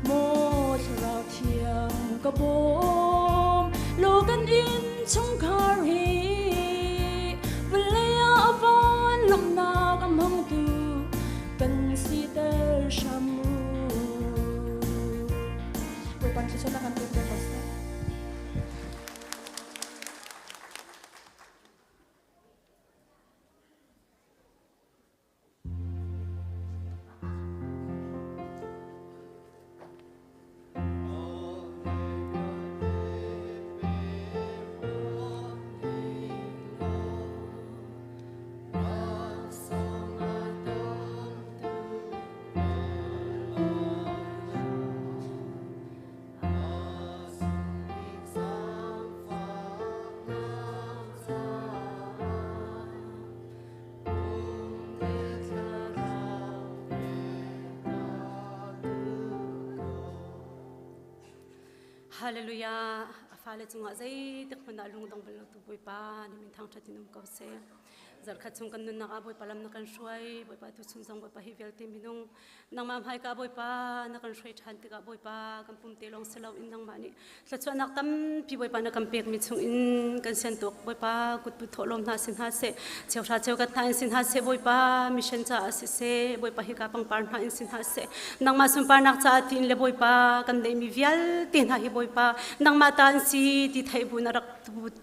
Maw thlarau thiang ka bawm law kan innchungkhar hi vawlei ah a van lawmhnak a hmangtu kan siter hram mu. Bawipa thluachuahnak kan pek ko seh. Hallelujah. A fale cungah zeitik hmanh ah lungdong bal lo tu Bawipa na min thangṭhat in um ko seh. Zarkhat chung kan nunnak ah Bawipa lam na kan hruai. Bawipa tu chung zong Bawipa hi vialte minung nangmah hmaika Bawipa na kan hruai ṭhan tikah Bawipa kan pum te lawng si loin nangmah nih thluachuahnak tampi Bawipa na kan pekmi chungin kan sian tuk Bawipa kutput thawhlawm hna si hna seh cheuhra cheukat hna in si hna seh Bawipa mission caah siseh Bawipa hika pangpar hna in si hna seh nangmah sunparnak caah tiin le Bawipa kan neihmi vialte hna hi Bawipa nangmah ta an si ti theih bu na rak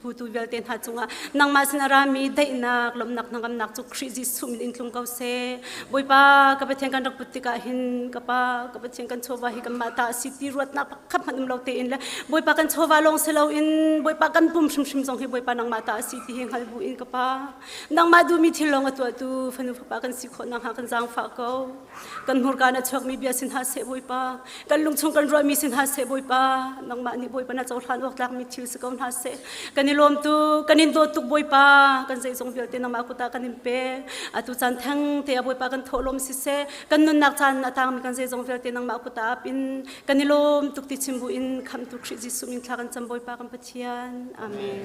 putu vialte hna cungah nangmah sin a rami daihnak lawmhnak hnangamnak cu Khrih Jesuh min in tlung ko seh Bawipa ka Pathian kan rak put tikah hin ka pa ka Pathian kan chawva hi kanmah ta a si ti ruatnak pakhat hmanh um lo tein le Bawipa kan chawva lawng si loin Bawipa kan pum hrimhrim zong hi Bawipa nangmah ta a si ti hi hngal bu in ka pa nangmah duhmi thil lawng a tuahtu fanu fapa kan si khawh nakhnga kan zaangfah ko kan hmurka na chuakmi bia sin hna seh Bawipa kan lungchung kan ruahmi sin hna seh Bawipa nangmah nih Bawipa na cohlan awk tlakmi thil si ko hna seh kan i lawm tu kan in dawt tuk Bawipa kan zeizong vialte nangmah kut ah kan in pe atu caan theng te a Bawipa kan thawhlawm siseh kan nunnak caan a tangmi kan zeizong vialte nangmah kut ah ap in kan i lawm tuk ti chim bu in khamtu Khrih Jesuh min thla kan cam Bawipa kan Pathian amen.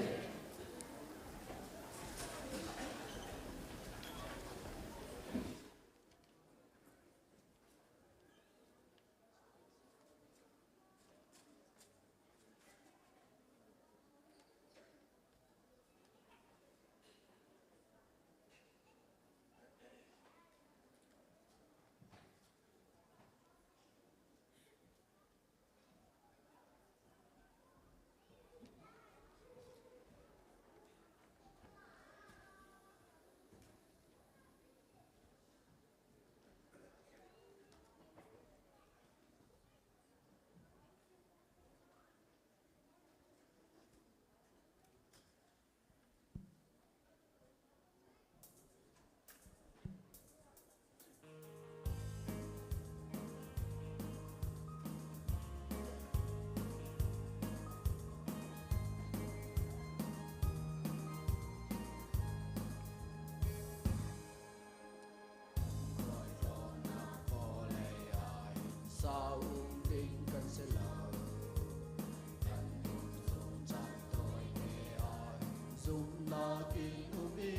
Zumnak in um i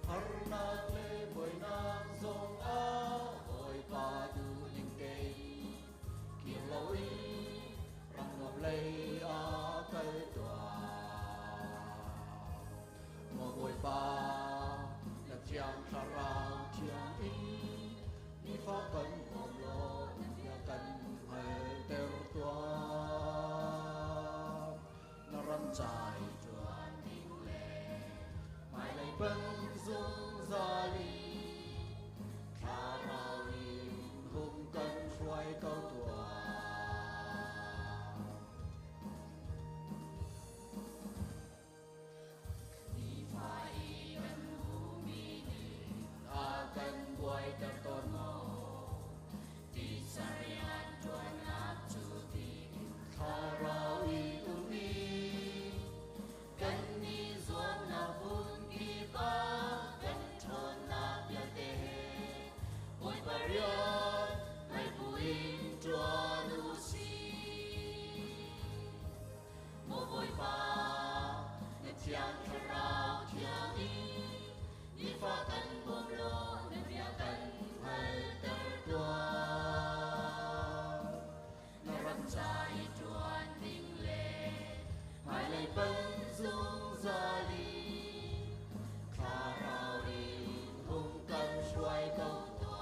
harnak le buainak zong ah Bawipa duhning tein kir loin ram nuam lei ah kal tuah. Maw Bawipa, na thiang thlarau thiang in nifa kan bawm law na bia kan hngalhter tuah. Na ram ca i ṭuan ding le hmailei peng zungzal in thlarau in hung kan hruai ko tuah. Nifa i kan hmuhmi nih a kan buaiter tawn maw? Titsa rian ṭuannak cu tiin thlarau i um i kan i zuamnak hmun kip ah kan ṭhawnnak vialte he Bawipa rian hngalh in ṭuan u sih. Maw Bawipa, na thiang thlarau thiang in nifa kan bawm law na bia kan hngalhter tuah. Na ram ca i ṭuan ding le hmailei panh zungzal in thlarau in hung kan hruai ko tuah.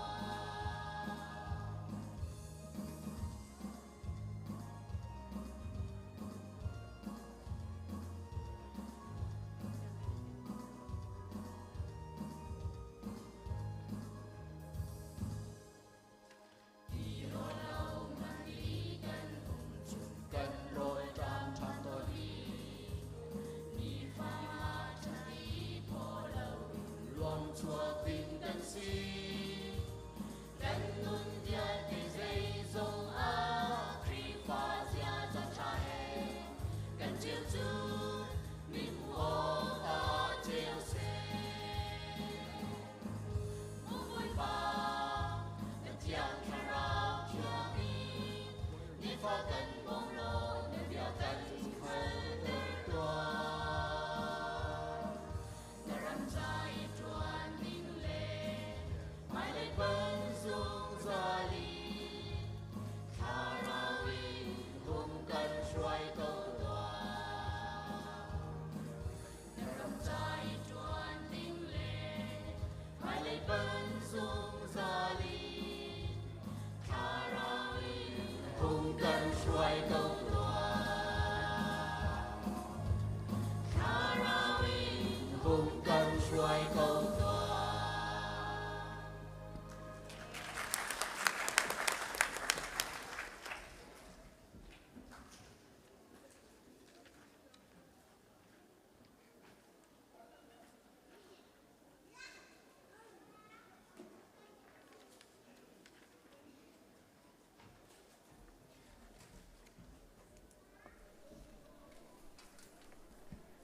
Kan rawl ṭam ṭhan tawn i nifa ṭhati phaw loin luang chuak ding kan si. Kan nun vialte zeizong ah Khrihfa ziaza ṭha he kan ceu cu mi hmuh awkah ceu seh. Maw Bawipa, na thiang thlarau thiang in nifa kan bawm law na bia kan hngalhter tuah. Na ram ca i ṭuan ding le hmailei panh zungzal in thlarau in hung kan hruai ko tuah. Na ram ca i ṭuan ding le hmailei panh zungzal in thlarau in hung kan hruai ko tuah. Thlarau in hung kan hruai ko tuah.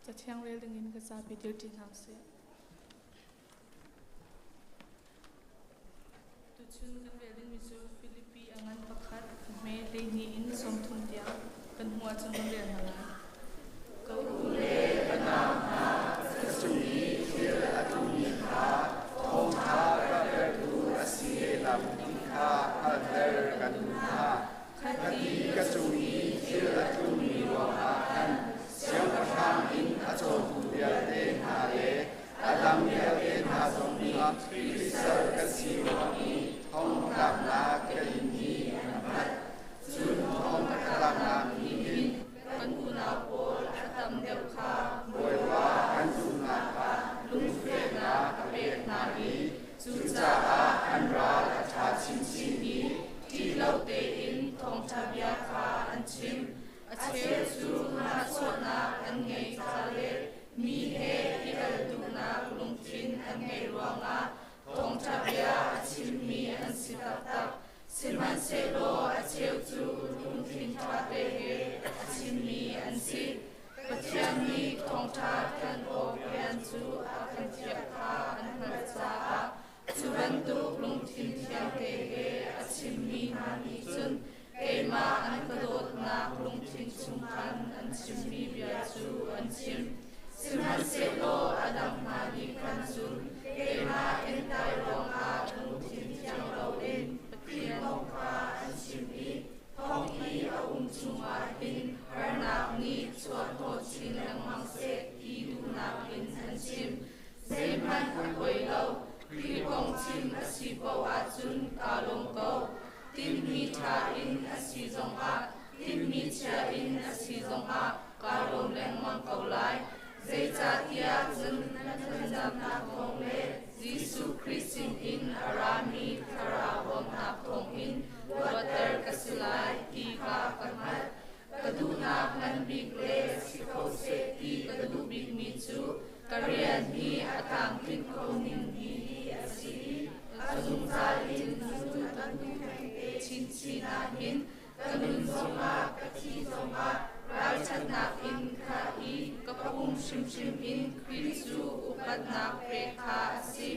Cathiang rel dingin ka zapi dirṭi hna usih. Tuchun kan rel dingmi cu Filipi a ngan pakhat hme 12 in 30 tiang kan hmuh ahcun kan rel hna lai. Ka u le ka nau hna, ka cung i thil a tlungmi kha thawngṭha karhtertu a si lehlam ti kha hngalhter kan duh hna. Khati ka cung i thil a tlungmi ruangah khan siangpahrang inn a cawtu vialte hna le a dang vialte hna zong nih Khrih sal kan si ruang i thongtlaknak ka in hi an hngalh. Cun thong ka tlaknak nih hin kan unau pawl a tam deuh kha Bawipa kan zumhnak ah lungfehnak a pek hna i cucaah an ral a ṭha chinchin i ṭih lo tein thawngṭha bia kha an chim. A cheu cu nahchuahnak an ngeih ca le mi he i al duhnak lungthin an ngeih ruangah thawngṭha bia a chimmi an si taktak. Sihmanhsehlaw a cheu cu lungthin ṭhate he a chimmi an si. Pathian nih thawngṭha thanh awk rian cu a kan thiah kha an hngalh caah cu bantuk lungthin thiangte he a chimmi hna nih cun keimah an ka dawtnak lungthin chung khan an chimmi bia cu an chim. Sihmanhsehlaw a dang hna nih khan cun keimah entai ruangah lungthin thiang loin Khrih kong kha an chim i thong i a um chungah hin harnak nih chuahhnawh chin lengmang seh ti duhnak in an chim. Zeihmanh a poi lo, Khrih kong chim a si paoh ahcun kaa lawm ko. Tinhmi ṭha in a si zongah, tinhmi chia in a si zongah kaa lawm lengmang ko lai. Zeicahtiah cun na thlacamnak thawng le Jesuh Khrih sinin a rami Thlarau bawmhnak thawngin luatter ka si lai ti kha ka hngalh. Ka duhnak ngan bik le si kho seh ti ka duh bikmi cu ka rian hi a tlamtlin kho ning hi a si i a zungzal in cun a hnu te chinchin ah hin ka nun zongah ka thi zongah ralṭhatnak in kha i ka pum hrimhrim in Khrih cu upatnak pek kha a si.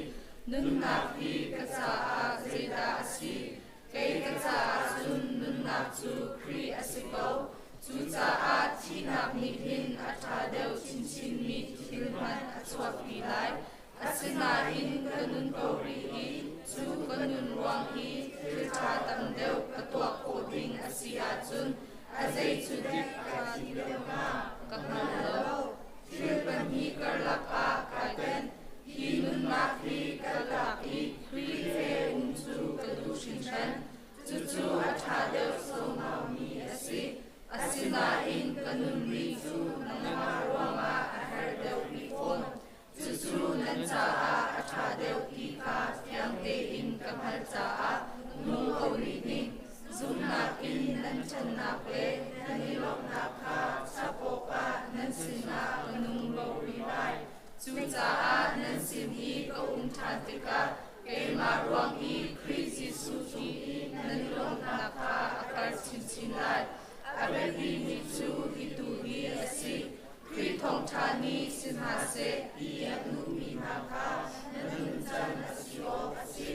Nunnak hi ka caah zeidah a si? Kei ka caah cun nunnak cu Khrih a si ko. Cucaah thihnak nih hin a ṭha deuh chinchinmi thil hmanh a chuahpi lai. Asinain ka nun ko rih i cu ka nun ruang i thil ṭha tam deuh ka tuah khawh ding a si ahcun a zei cu dek ka thim deuh hnga ka hngal lo. Thil pahnih karlak ah kai tenh. Hi nunnak hi kaltak i Khrih he um cu ka duh hringhran. Cucu a ṭha deuh suaumami a si. Asinain ka nun rih cu nangmah ruangah a herh deuh rih fawn. Cucu nan caah a ṭha deuh ti kha fiang tein ka hngalh caah nung ko rih ning. Zumhnak in nan ṭhannak le nan i lawmhnak kha chap awkah nan sinah ka nung ko rih lai. Cucaah nan sin i ka um ṭhan tikah keimah ruang i Khrih Jesuh cung i nan i lawmhnak kha a karh chinchin lai. A biapimi cu hitu hi a si: Khrih thawngṭha nih si hna seh ti a duhmi hna kha na nuncan a si awk a si.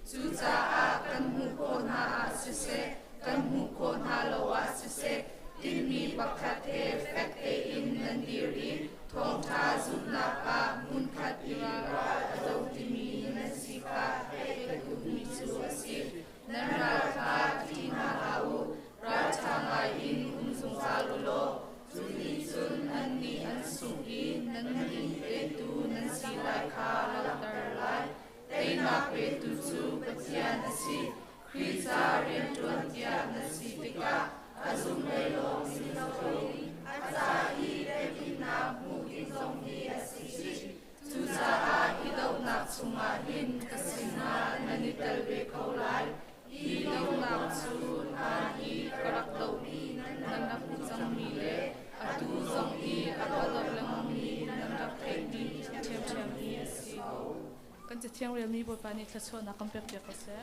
Cucaah kan hmuh khawh hna ah siseh, kan hmuh khawh hna lo ah siseh, tinhmi pakhat he fek tein nan dir i thawngṭha zumhnak ah hmunkhat i ral a do timi nan si kha theih ka duhmi cu a si. Nan ral kha ṭih hna hlah u, ralṭha ngaiin um zungzal u law cu nih cun annih an sungh i nannih petu nan si lai kha langhter lai. Teinak petu cu Pathian a si. Khrih ca rianṭuan tiah na si tikah a zum lei lawng si loin a ca i teinak hmuh ding zong hi a si chih. Cucaah i dohnak chungah hin ka sinah nan i tel ve ko lai. Hi dohnak cu hlan i ka rak dohmi nan rak hmuh cangmi le atu zong i a ka doh lengmangmi nan rak theih dih ṭhiamṭhiammi a si ko. Kan Cathiang relmi Bawipa nih thluachuahnak kan pekpiak ko seh.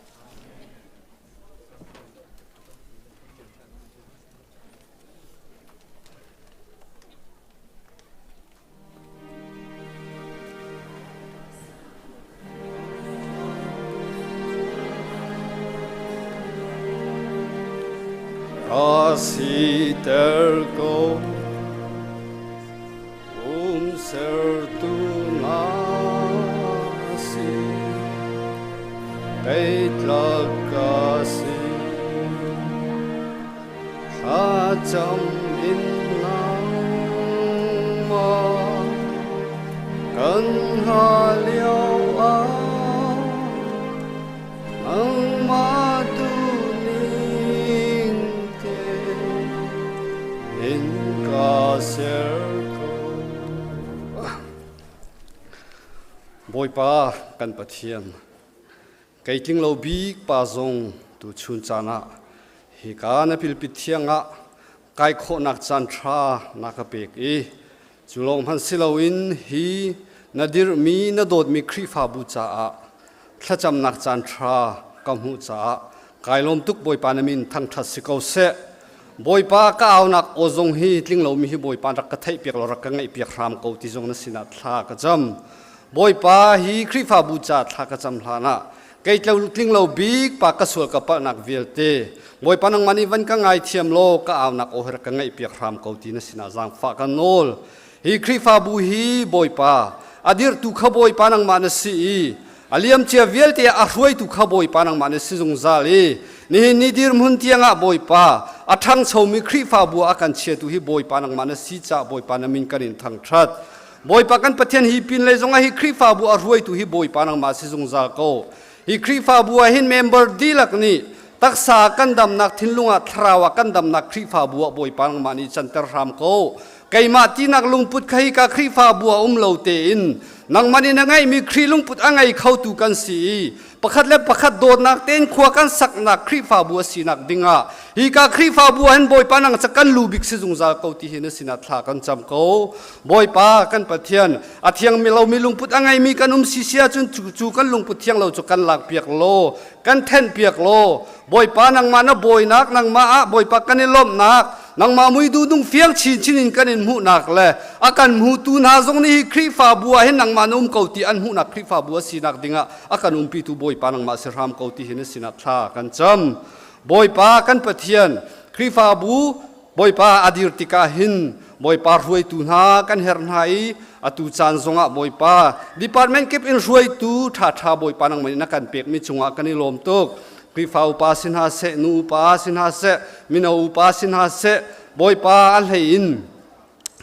Asiter ko umsertu na si kei tlak ka si Thlacam in nangmah kan hngah lio ah nangmah duhning te in ka ser ko. Bawipa kan Pathian, Kei tling lo bik pa zong tuchun caan ah hika na pilpit thiang ah kai khawhnak caan ṭha na ka pek i cu lawng hmanh si loin hi na dirhmi na dawtmi Khrihfabu caah thlacamnak caan ṭha ka hmuh caah kai lawm tuk. Bawipa na min thangṭhat si ko seh. Bawipa, ka aunak aw zong hi tling lomi hi Bawipa rak ka theihpiak law rak ka ngaihpiak hram ko ti zong na sinah thla ka cam. Bawipa, hi Khrihfabu ca thla ka cam hlan ah kei tling lo bik pa ka sual ka palhnak vialte Bawipa nangmah nih van ka ngaithiam law ka aunak aw hi rak ka ngaihpiak hram ko ti na sinah zaangfah ka nawl. Hi Khrihfabu hi Bawipa, a dirhtu kha Bawipa nangmah na si i a liamcia vialte ah a hruaitu kha Bawipa nangmah na si zungzal i nihin ni dirhmun tiangah Bawipa a ṭhangchomi Khrihfabu ah a kan chiatu hi Bawipa nangmah na si caah Bawipa na min kan in thangṭhat. Bawipa kan Pathian hi pinlei zongah hi Khrihfabu a hruaitu hi Bawipa nangmah si zungzal ko. Hi Khrihfabu ah hin member dihlak nih taksa kan damnak thinlung ah thlarau ah kan damnak Khrihfabu ah Bawipa nangmah nih canter hram ko. Keimah tinak lungput kha hi ka Khrihfabu ah um lo tein nangmah nih na ngeihmi Khrih lungput a ngei khotu kan si i pakhat le pakhat dawtnak tein khua kan saknak Khrihfabu a sinak dingah hi ka Khrihfabu ah hin Bawipa nang ca kan lu bik si zungzal ko ti hi na sinah thla kan cam ko. Bawipa kan Pathian a thiang mi lomi lungput a ngeimi kan um si si ahcun cu, cu kan lungput thiang lo cu kan lakpiak law kan thenhpiak law Bawipa nangmah na bawinak nangmah ah Bawipa kan i lawmhnak nangmah mui duhdung fiang chinchin in kan in hmuhnak le a kan hmutu hna zong nih hi Khrihfabu ah hin nangmah na um ko ti an hmuhnak Khrihfabu a sinak dingah a kan umpitu Bawipa nangmah si hram ko ti hi na sinah thla kan cam. Bawipa kan Pathian Khrihfabu Bawipa a dir tikah hin Bawipa hruaitu hna kan herh hna i atu caan zongah Bawipa department kip in hruaitu ṭhaṭha Bawipa nangmah nih na kan pekmi cungah kan i lawm tuk. Khrihfa upa si hna seh, nu upa si hna seh, mino upa si hna seh, Bawipa a hlei in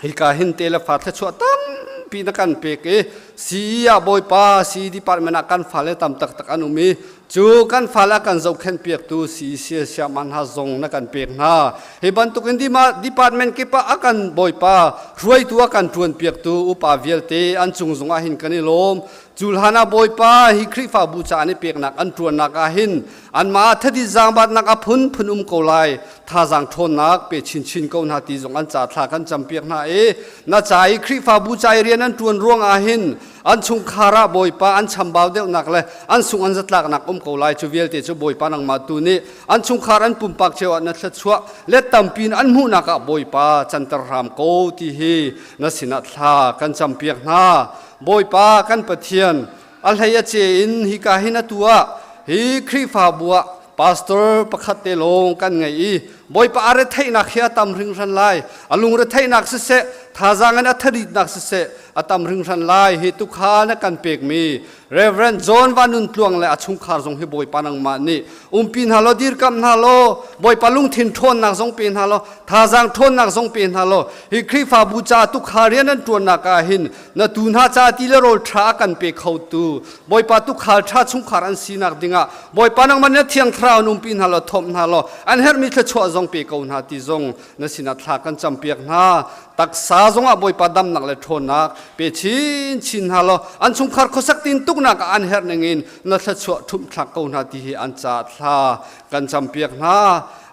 hika hin te le fa thluachuah tampi na kan pek i CE ah Bawipa CE department ah kan fale tam taktak an um i cu kan fale a kan zohkhenh piaktu CEC siaman hna zong na kan pek hna. Hi bantuk in department kip ah a kan Bawipa hruaitu a kan ṭuan piaktu upa vialte an cung zongah hin kan i lawm. Cu hlan ah Bawipa hi Khrihfabu ca an i peknak an ṭuannak ah hin anmah ah thadi zaangbatnak a phunphun um ko lai thazaang ṭhawnnak pe chinchin ko hna ti zong an ca thla kan campiak hna i na ca i Khrihfabu ca i rian an ṭuan ruang ah hin an chungkhar ah Bawipa an chambau deuhnak le an sung an zatlaknak um ko lai cu vialte cu Bawipa nangmah tu nih an chungkhar an pumpak cio ah na thluachuah let tampi in an hmuhnak ah Bawipa canter hram ko ti hi na sinah thla kan campiak hna. Bawipa kan Pathian a hlei a ce in hika hin atu ah hi Khrihfabu ah pastor pakhat te lawng kan ngei i Bawipa a retheihnak hi a tam hringhran lai a lungretheihnak siseh thazaang in a tharitnak siseh a tam hringhran lai hi tukha na kan pekmi Reverend John Van Nun Tluang le a chungkhar zong hi Bawipa nangmah nih umpi hna law dirkamh hna law Bawipa lungthin ṭhawnnak zong pe hna law thazaang ṭhawnnak zong pe hna law hi Khrihfabu ca tukha rian an ṭuannak ah hin na tu hna ca ti le rawl ṭha a kan pe khotu Bawipa tukhal ṭha chungkhar an sinak dingah Bawipa nangmah na thiang thlarau in umpi hna law thawmh hna law an herhmi thluachuah zong pe ko hna ti zong na sinah thla kan campiak hna taksa zongah Bawipa damnak le ṭhawnnak pe chinchin hna law an chungkhar khuasak tin tuknak ah an herh ningin na thluachuah ṭhumh thlak ko hna ti hi an ca thla kan campiak hna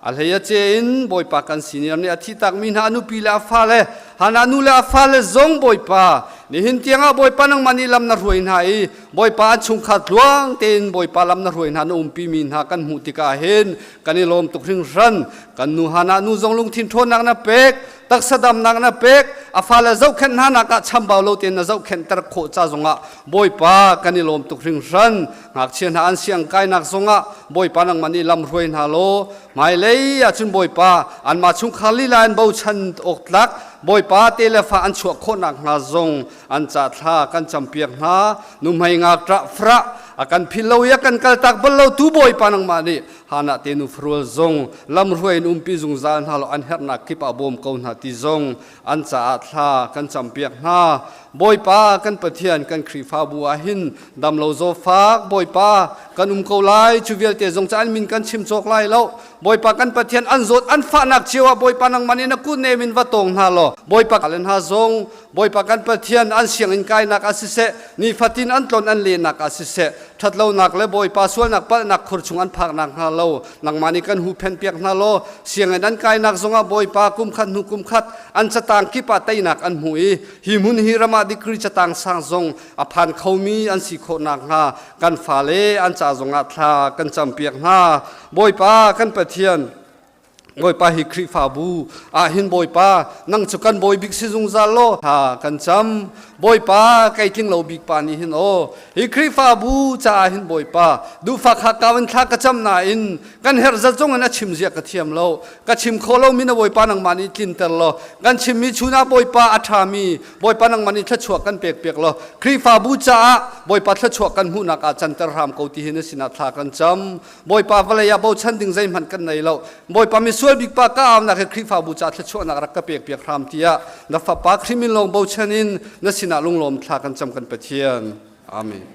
a hlei a ce in Bawipa kan senior nih a thi takmi hna a nupi le a fale Hana nu le a fale zong Bawipa nihin tiangah Bawipa nangmah nih lam na hruai hna i Bawipa an chungkhar tluang tein Bawipa lam na hruai hna na umpi mi hna kan hmuh tikah hin kan i lawm tuk hringhran kan nu Hana nu zong lungthin ṭhawnnak na pek taksa damnak na pek a fale zohkhenh hna nak ah chambau lo tein na zohkhenhter khawh ca zongah Bawipa kan i lawm tuk hringhran ngakchia hna an siang kainak zongah Bawipa nangmah nih lam hruai hna law hmailei ahcun Bawipa anmah chungkhar lila in bochan awk tlak Bawipa te le fa an chuah khawhnak hnga zong an ca thla kan campiak hna nuhmei ngakṭah frah a kan philh lo i a kan kaltak bal lo tu Bawipa nangmah nih Hana te nu farual zong lamhruai in umpi zungzal hna law an herhnak kip ah bawm ko hna ti zong an caah thla kan campiak hna. Bawipa kan Pathian kan Khrihfabu ah hin damlo zawfak Bawipa kan um ko lai cu vialte zong ca an min kan chim cawk lai lo. Bawipa kan Pathian an zawt an fahnak cio ah Bawipa nangmah nih na kut nem in va tawng hna law Bawipa le hna zong Bawipa kan Pathian an sianginn kainak ah siseh nifatin an tlon an lehnak ah siseh ṭhatlonak le Bawipa sualnak palhnak khur chung an phak nakhnga lo nangmah nih kan huhphenhpiak hna law sianginn an kainak zongah Bawipa kum khat hnu kum khat an catang kip ah teinak an hmu i hi hmun hi ram ah degree catang sang zong a phan khomi an si khawh nakhnga kan fale an ca zongah thla kan campiak hna Bawipa kan Pathian. Bawipa hi Khrihfabu ah hin Bawipa nang cu kan bawi bik si zungzal law ha kan cam. Bawipa kei tling lo bik pa nih hin aw hi Khrihfabu caah hin Bawipa duhfak hakkau in thla ka cam nain kan herh zat zong in a chim zia ka thiam lo. Ka chim kho lo mi na Bawipa nangmah nih tlinter law kan chimmi chun ah Bawipa a ṭhami Bawipa nangmah nih thluachuah kan pek piak law Khrihfabu caah Bawipa thluachuah kan hmuhnak ah canter hram ko ti hi na sinah thla kan cam. Bawipa vawlei ah bochan ding zeihmanh kan nei lo. Bawipa misual bik pa ka aunak hi Khrihfabu ca thluachuahnak rak ka pek piak hram tiah na fapa Khrih min lawng bochan in na sinah lunglawm thla kan cam kan Pathian. Amen.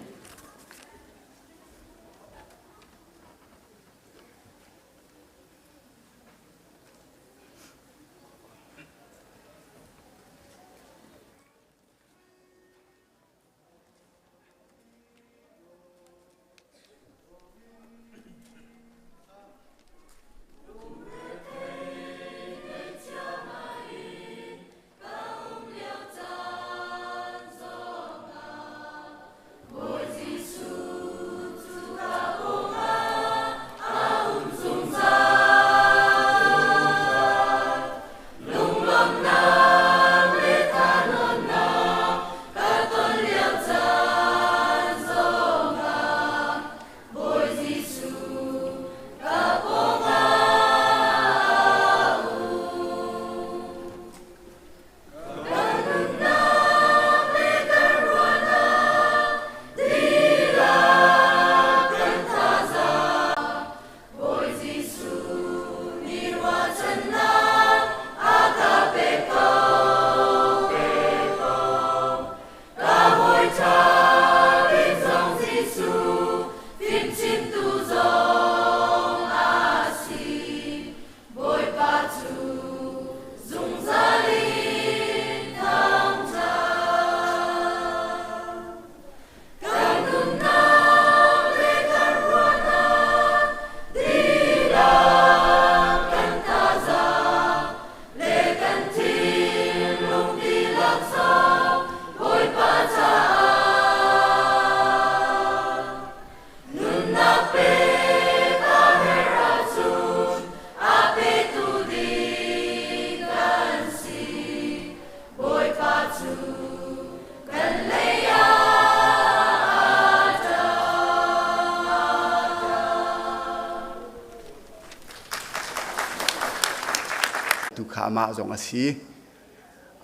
Tu kha amah zong a si.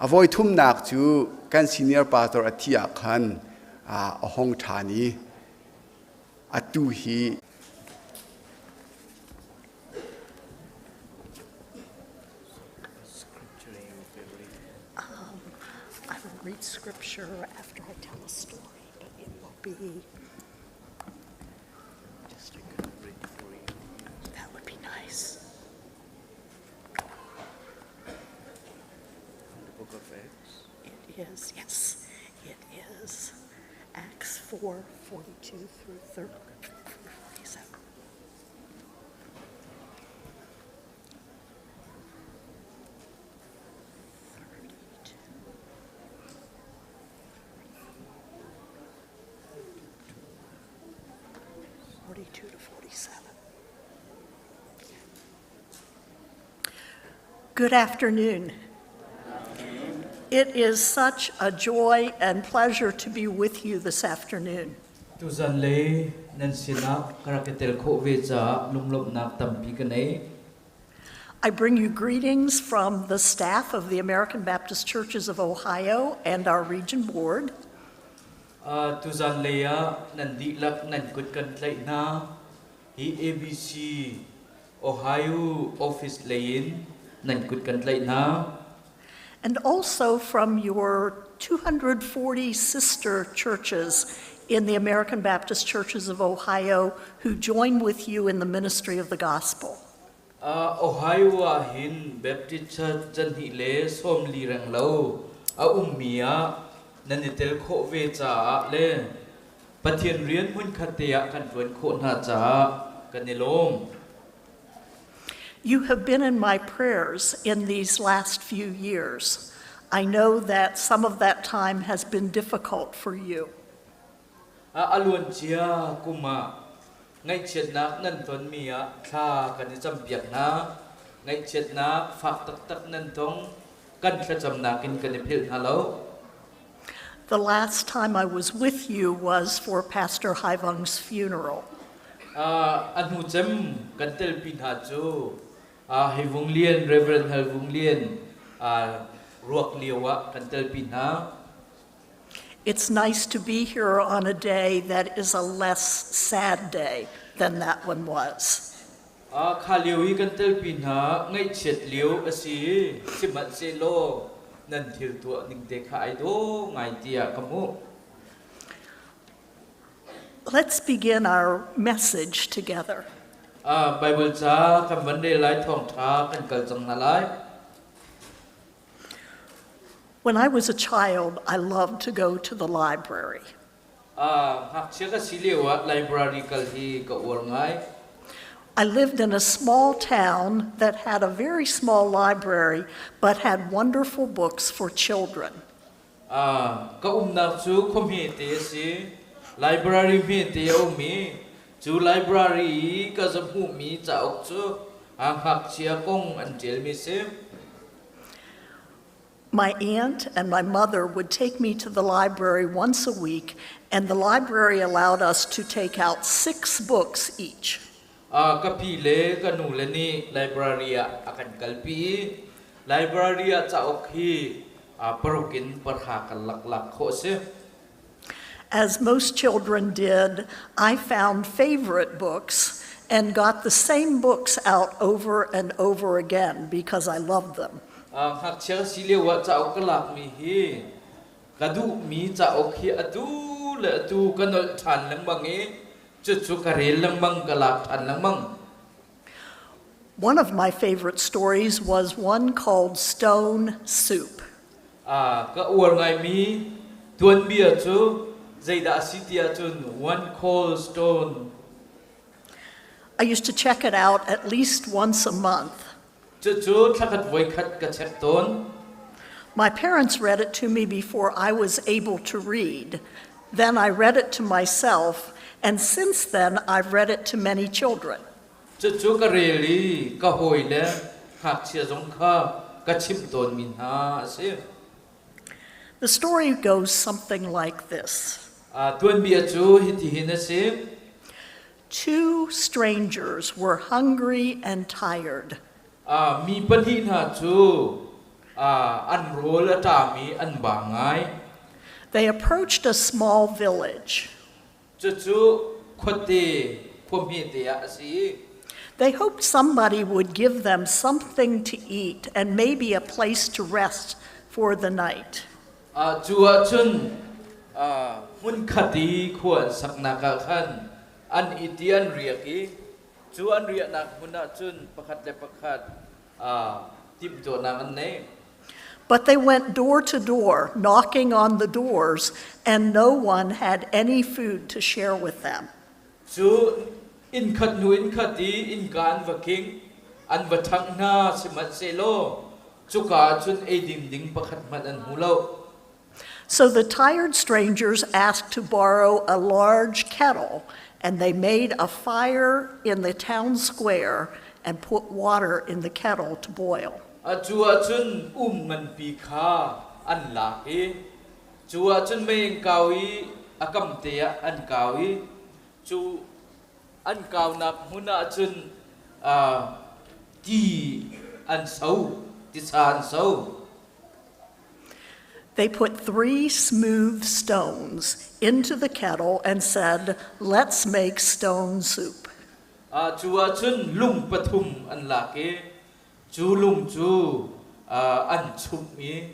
A voi thumnak cu kan senior pastor a thi ah khan a hong ṭhan i atu hi I will read scripture after I tell a story, but it will be just a good read for you. That would be nice. From the book of Acts? It is, yes. It is Acts 4 42 through 30, 47. 42 to 47. Good afternoon. It is such a joy and pleasure to be with you this afternoon. Tuzan le nan sinah ka rak i tel khawh ve caah lunglawmhnak tampi ka nei. I bring you greetings from the staff of the American Baptist Churches of Ohio and our region board. Uh, tuzan lei ah nan dihlak nan kut kan tlaih hna. Hi ABC Ohio office lei in nan kut kan tlaih hna. And also from your 240 sister churches in the American Baptist Churches of Ohio who join with you in the ministry of the gospel. Ohio ah hin Baptist Church canhnih le 40 reng lo a ummi ah nan i tel khawh ve caah le Pathian rian hmunkhat te ah kan ṭuan khawh hna caah kan i lawm. You have been in my prayers in these last few years. I know that some of that time has been difficult for you. A luancia kum ah ngaihchiatnak nan tonmi ah thla kan i campiak hna. Ngaihchiatnak fak taktak nan tong. Kan thlacamnak in kan i philh hna lo. The last time I was with you was for Pastor Haivung's funeral. A hnu cem kan telpi hna cu Hai Vung Lian, Reverend Hal Vung Lian ruak lio ah kan telpi hna. It's nice to be here on a day that is a less sad day than that one was. Kha lio i kan telpi hna ngaihchiat lio a si. Sihmanhsehlaw nan thil tuah ning te kha ai dawh ngai tiah ka hmuh. Let's begin our message together. Bible ca kan van rel lai, thawngṭha kan kal cang hna lai. When I was a child, I loved to go to the library. Ngakchia ka si lio ah library kal hi ka uar ngai. I lived in a small town that had a very small library but had wonderful books for children. Ka umnak cu khua te a si. Library hme te a um i cu library i ka za hmuhmi cauk cu ngakchia kong an ṭialmi si. My aunt and my mother would take me to the library once a week, and the library allowed us to take out 6 books each. Ka pi le ka nu le nih library ah a kan kalpi i library ah cauk hi paruk in pahra kan lak lak khawh a si. As most children did, I found favorite books and got the same books out over and over again because I loved them. Ngakchia si lio ah cauk ka lakmi hi ka duhmi cauk hi atu le atu ka nolh ṭhan lengmang i cucu ka rel lengmang, ka lak ṭhan lengmang. One of my favorite stories was one called Stone Soup. Ka uar ngaimi tuanbia cu zeidah a si ti ahcun One Called Stone. I used to check it out at least once a month. Cucu thlakhat voikhat ka check tawn. My parents read it to me before I was able to read. Then I read it to myself, and since then I've read it to many children. Cucu ka rel i ka hawi le ngakchia zong kha ka chimh tawnmi hna a si. The story goes something like this. Tuanbia cu hitihin a si. Two strangers were hungry and tired. Mi pahnih hna cu an rawl a ṭam i an ba ngai. They approached a small village. Cucu khuate khua hmete ah a si. They hoped somebody would give them something to eat and maybe a place to rest for the night. Cu ahcun hmunkhat i khua an saknak ah khan an it i an riak i cu an riahnak hmun ah cun pakhat le pakhat timhtuahnak an nei. But they went door to door, knocking on the doors, and no one had any food to share with them. Cu innkhat hnu innkhat i innka an va king, an va ṭhangh hna, sihmanhsehlaw cuka ah cun eiding ding pakhat hmanh an hmu lo. So the tired strangers asked to borrow a large kettle, and they made a fire in the town square and put water in the kettle to boil. Cu ahcun um nganpi kha an lak i cu ahcun mei an kau i a kamte ah an kau i cu an kaunak hmun ah cun ti an so, tisa an so. They put 3 smooth stones into the kettle and said, "Let's make stone soup." Cu ahcun lung pathum an lak i cu lung cu an chumh i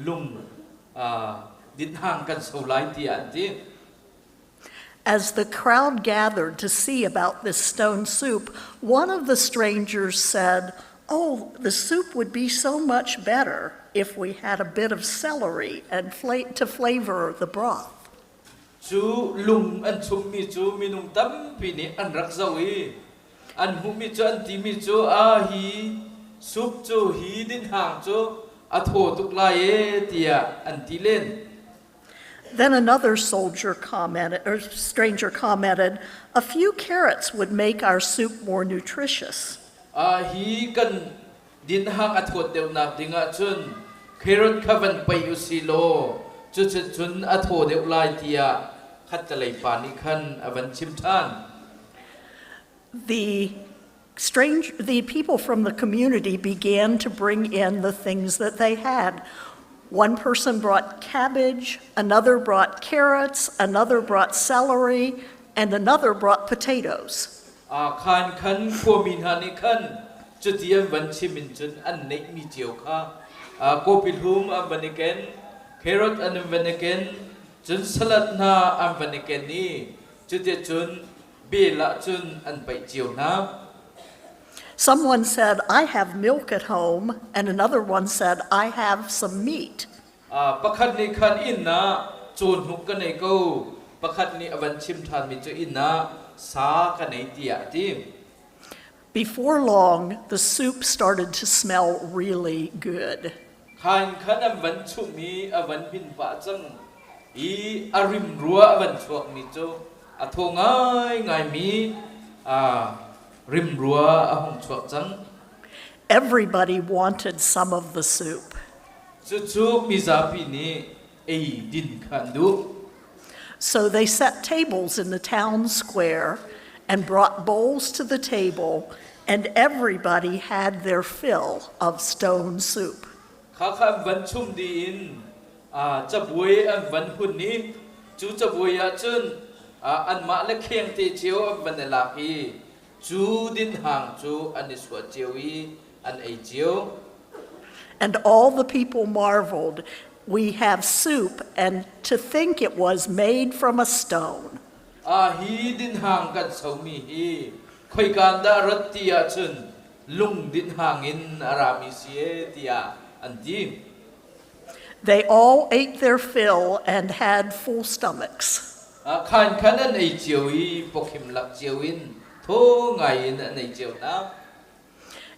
lung dinhang kan so lai tiah an ti. As the crowd gathered to see about this stone soup, one of the strangers said, "Oh, the soup would be so much better if we had a bit of celery and to flavor the broth." Cu lung an chummi cu minung tampi nih an rak zoh i an hmuhmi cu an timi cu a hi soup cu hi dinhang cu a thaw tuk lai e tiah an ti len. Then another soldier commented, or stranger commented, "A few carrots would make our soup more nutritious." Hi kan Din hang a thawt deuhnak dingah cun carrot kha van paih usih law cucun a thaw deuh lai tiah khattelei pa nih khan a van chim ṭhan. The strange the people from the community began to bring in the things that they had. One person brought cabbage, another brought carrots, another brought celery, and another brought potatoes. Khan khan khuami hna nih khan cuti an van chim in cun an neihmi cio kha kawpi hlum an van i ken, carrot an van i ken, cun salad hna an van i ken i cuticun bel ah cun an paih cio hna. Someone said, I have milk at home, and another one said, I have some meat. Pakhat nih khan inn ah cawhnuk ka nei ko, pakhat nih a van chim ṭhanmi cu inn ah sa ka nei tiah a ti. Before long, the soup started to smell really good. Khan khan an van chumh i a van hmin pah cang i a rim rua a van chuakmi cu a thaw ngaingaimi rim rua a hung chuak cang. Everybody wanted some of the soup. Cucu mizapi nih ei din kha an duh. So they set tables in the town square and brought bowls to the table, and everybody had their fill of stone soup. Kha kha an van chum dih in cabuai an van hun i cu cabuai ah cun anmah le kheng te cio an van i lak i cu dinhang cu an i suah cio i an ei cio. And all the people marveled, We have soup, and to think it was made from a stone. Hi dinhang kan somi hi khoikan dah rat ti ahcun lung dinhang in a rami si e tiah an ti. They all ate their fill and had full stomachs. Khan khan an ei cio i pawkhim lak cio in thaw ngai in an ei cio hna.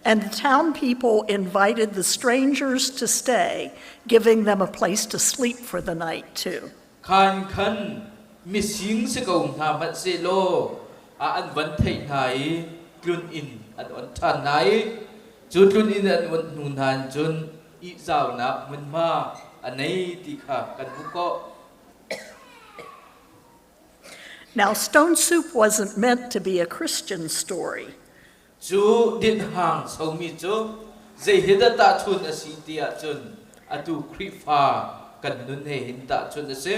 And the town people invited the strangers to stay, giving them a place to sleep for the night too. Khan khan mising si ko hna hmanh sehlaw an van theih hna i tlun inn an on ṭhan hna i cu tlun inn an on hnu hna in cun ihzaunak hmunhma a nei ti kha kan hmuh khawh. Now, stone soup wasn't meant to be a Christian story. Cu dinhang somi cu zei hi dah tahchun a si ti ahcun atu Khrihfa kan nun he hin tahchun a si.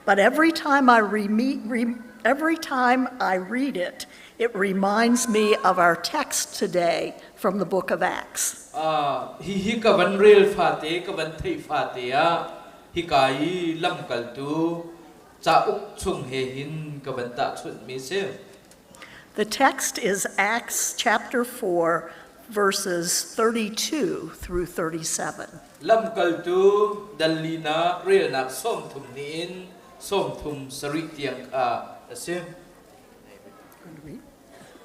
But every time I re- every time I read it, it reminds me of our text today from the book of Acts. Hihi ka van rel fate, ka van theih fate ah hika i lamkaltu cauk chung he hin ka van tahchunhmi si. The text is Acts chapter 4, verses 32 through 37. Lamkaltu dal linak relnak 30 ni in 37 tiang kha a si.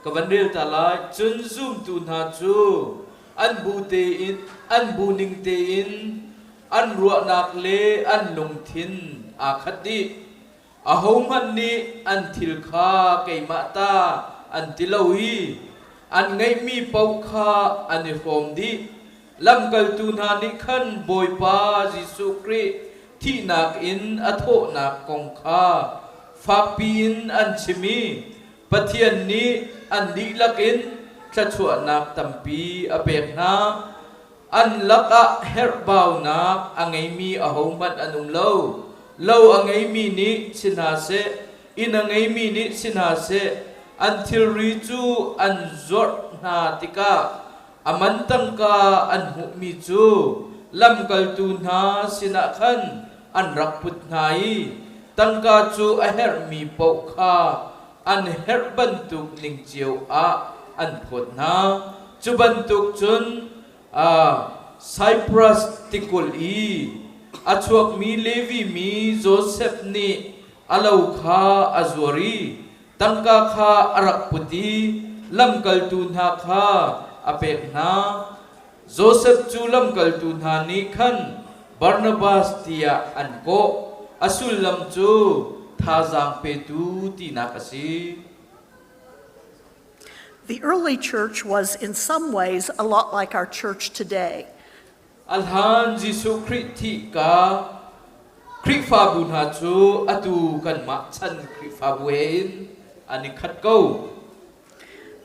Ka van rel ta lai. Cun zumtu hna cu an bu tein, an bu ning tein an ruahnak le an lungthin aa khat dih. Ahohmanh nih an thil kha keimah ta an ti lo i an ngeihmi paoh kha an i hrawm dih. Lamkaltu hna nih khan Bawipa Jesuh Khrih thihnak in a thawhnak kong kha fakpi in an chim i Pathian nih an dihlak in thluachuahnak tampi a pek hna. An lakah herhbaunak a ngeimi ahohmanh an um lo. Lo a ngeimi nih si hna seh, inn a ngeimi nih si hna seh, an thilri cu an zuarh hna tikah a man tangka an hmuhmi cu lamkaltu hna sinah khan an rak put hna i tangka cu a herhmi paoh kha an herh bantuk ning cio ah an phawt hna. Cu bantuk cun Cyprus tikulh i a chuakmi Levi mi Josef nih a lo kha a zuar i tangka kha a rak put i lamkaltu hna kha a pek hna. Josef cu lamkaltu hna nih khan Barnabas tiah an kawh. A sullam cu thazaang petu tinak a si. The early church was, in some ways, a lot like our church today. A hlan Jesuh Khrih thih ka Khrihfabu hna cu atu kanmah chan Khrihfabu he in an i khat ko.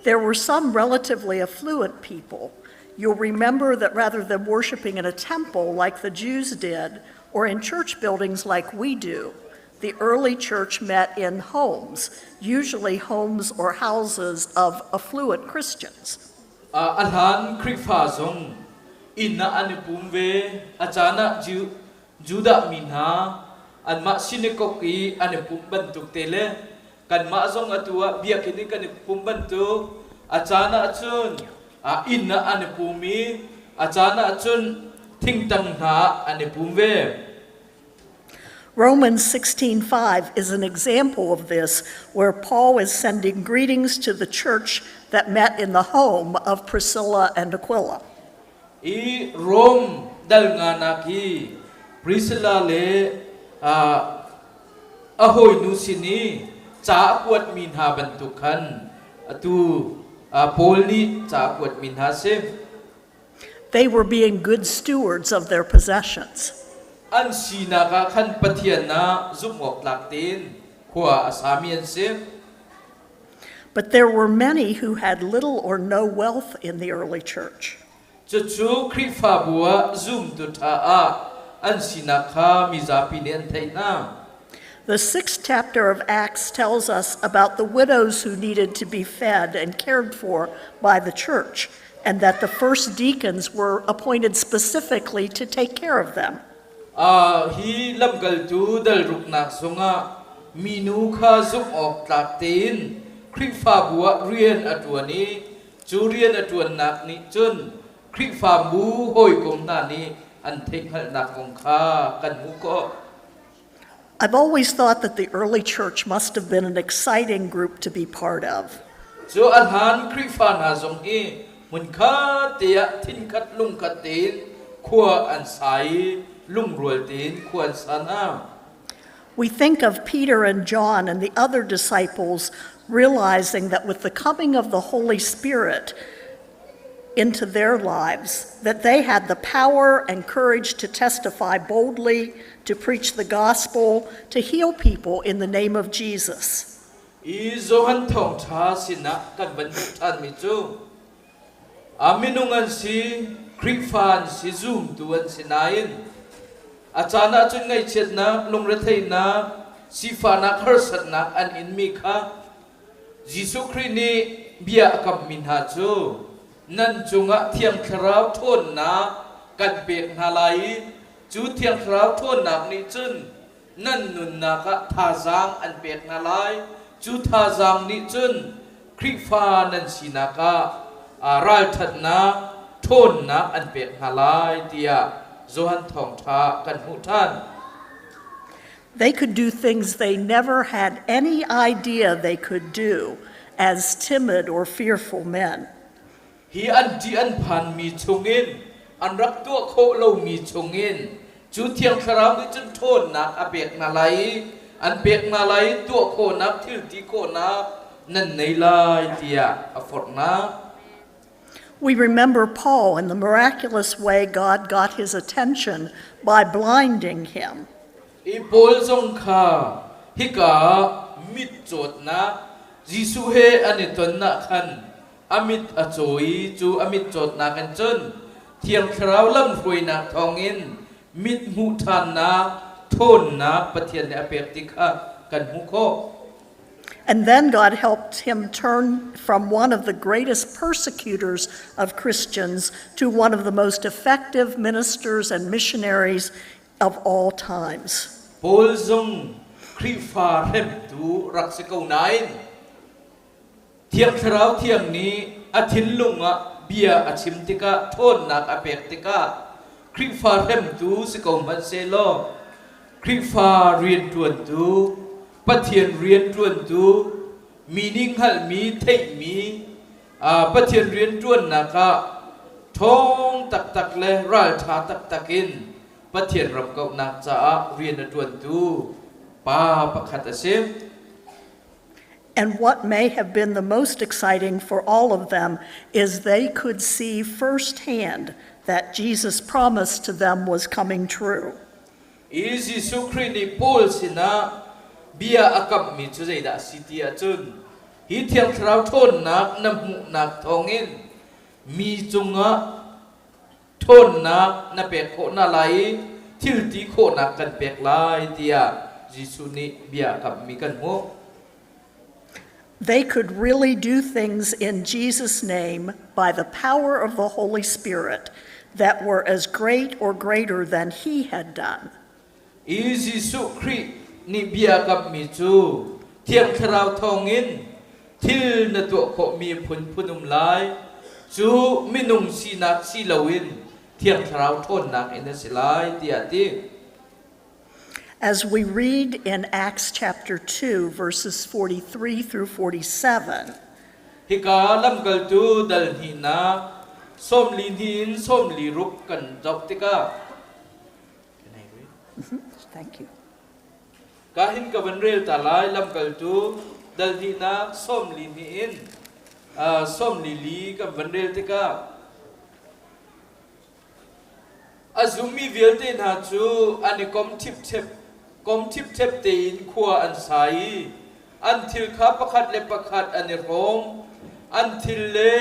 There were some relatively affluent people. You'll remember that rather than worshiping in a temple like the Jews did, or in church buildings like we do, the early church met in homes, usually homes or houses of affluent Christians. A hlan Khrihfa zong inn ah an i pum ve. A caan ah Judah mi hna anmah synagogue i an i pumh bantuk te le kanmah zong atu ah biakinn i kan i pumh bantuk a caan ah cun inn ah an i pum i a caan ah cun thingtang hna ah an i pum ve. Romans 16:5 is an example of this where Paul is sending greetings to the church that met in the home of Priscilla and Aquila. I Rom dal nganak hi Priscilla le a hawinu sin i ca a kuatmi hna bantuk khan atu Paul nih ca a kuatmi hna si. They were being good stewards of their possessions. An sinak ah khan Pathian ah zumh awk tlak tein khua a sami an si. But there were many who had little or no wealth in the early church. Cucu Khrihfabu ah zumtu ṭha ah an sinak kha mizapi nih an theih hna. The sixth chapter of Acts tells us about the widows who needed to be fed and cared for by the church, and that the first deacons were appointed specifically to take care of them. Hi lamkaltu dal ruknak zongah minu kha zumh awk tlak tein Khrihfabu ah rian a ṭuan i cu rian a ṭuannak nih cun Khrihfabu hawikom hna nih an theihhngalhnak kong kha kan hmuh khawh. I've always thought that the early church must have been an exciting group to be part of. Cu a hlan Khrihfa hna zong hi hmunkhat te ah thinkhat lungkhat tein khua an sa i lungrual tein khua an sa hna. We think of Peter and John and the other disciples realizing that with the coming of the Holy Spirit into their lives, that they had the power and courage to testify boldly, to preach the gospel, to heal people in the name of Jesus. I Johan thawngṭha sinah kan van hmuh ṭhanmi cu a minung an si, Khrihfa an si, zumtu an si nain a caan ahcun ngaihchiatnak, lungretheihnak, sifahnak, harsatnak an inmi kha Jesuh Khrih nih bia a kamhmi hna cu nan cungah Thiang Thlarau ṭhawnnak kan pek hna lai i cu Thiang Thlarau ṭhawnnak nih cun nan nunnak ah thazaang an pek hna lai. Cu thazaang nih cun Khrihfa nan sinak ah ralṭhatnak, ṭhawnnak an pek hna lai tiah Johan Thawngṭha kan hmuh ṭhan. They could do things they never had any idea they could do as timid or fearful men. Hi an ṭih an phanmi chungin an rak tuah khawh lomi chungin cu Thiang Thlarau nih cun ṭhawnnak a pek hna lai i an pek hna lai i tuah khawhnak thil ti khawhnak nan nei lai tiah a forh hna. We remember Paul and the miraculous way God got his attention by blinding him. I Paul zong kha hika mit cawtnak Jesuh he an i tonnak khan a mit a caw i cu a mit cawtnak in cun Thiang Thlarau lamhruainak thawngin mit hmuh ṭhannak ṭhawnnak Pathian nih a pek ti kha kan hmuh khawh. And then God helped him turn from one of the greatest persecutors of Christians to one of the most effective ministers and missionaries of all times. Paul zong Khrihfa hremtu rak si ko nain Thiang Thlarau Thiang nih a thinlung ah bia a chim tikah ṭhawnnak a pek tikah Khrihfa hremtu si ko hmanhsehlaw Khrihfa rianṭuantu, Pathian rianṭuantu, mi nih hngalhmi, theihmi, Pathian rianṭuannak ah ṭhawng taktak le ralṭha taktak in Pathian ram kauhnak caah rian a ṭuantu pa pakhat a si. And what may have been the most exciting for all of them is they could see firsthand that Jesus' promise to them was coming true. I Jesuh Khrih nih Paul sinah bia a kamhmi cu zeidah a si ti ahcun hi Thiang Thlarau ṭhawnnak na hmuhnak thawngin mi cungah ṭhawnnak na pek khawh hna lai i thil ti khawhnak kan pek lai tiah Jesuh nih bia a kamhmi kan hmuh. They could really do things in Jesus' name by the power of the Holy Spirit that were as great or greater than he had done. I Jesuh Khrih nih bia kamhmi cu Thiang Thlarau thawngin thil na tuah khawhmi phunphun um lai cu minung sinak si loin Thiang Thlarau ṭhawnnak in a si lai tiah a ti. As we read in Acts chapter 2, verses 43 through 47, Hika lamkaltu dal hnihnak 42 in 46 kan zoh tikah. Can I read? Thank you. Ka hin ka van rel ta lai. Lamkaltu dal hnihnak 42 in 44 kan van rel tikah, a zummi vialte hna cu an i kom ṭhipṭhep kom ṭhipṭhep tein khua an sa i an thil kha pakhat le pakhat an i hrawm. An thil le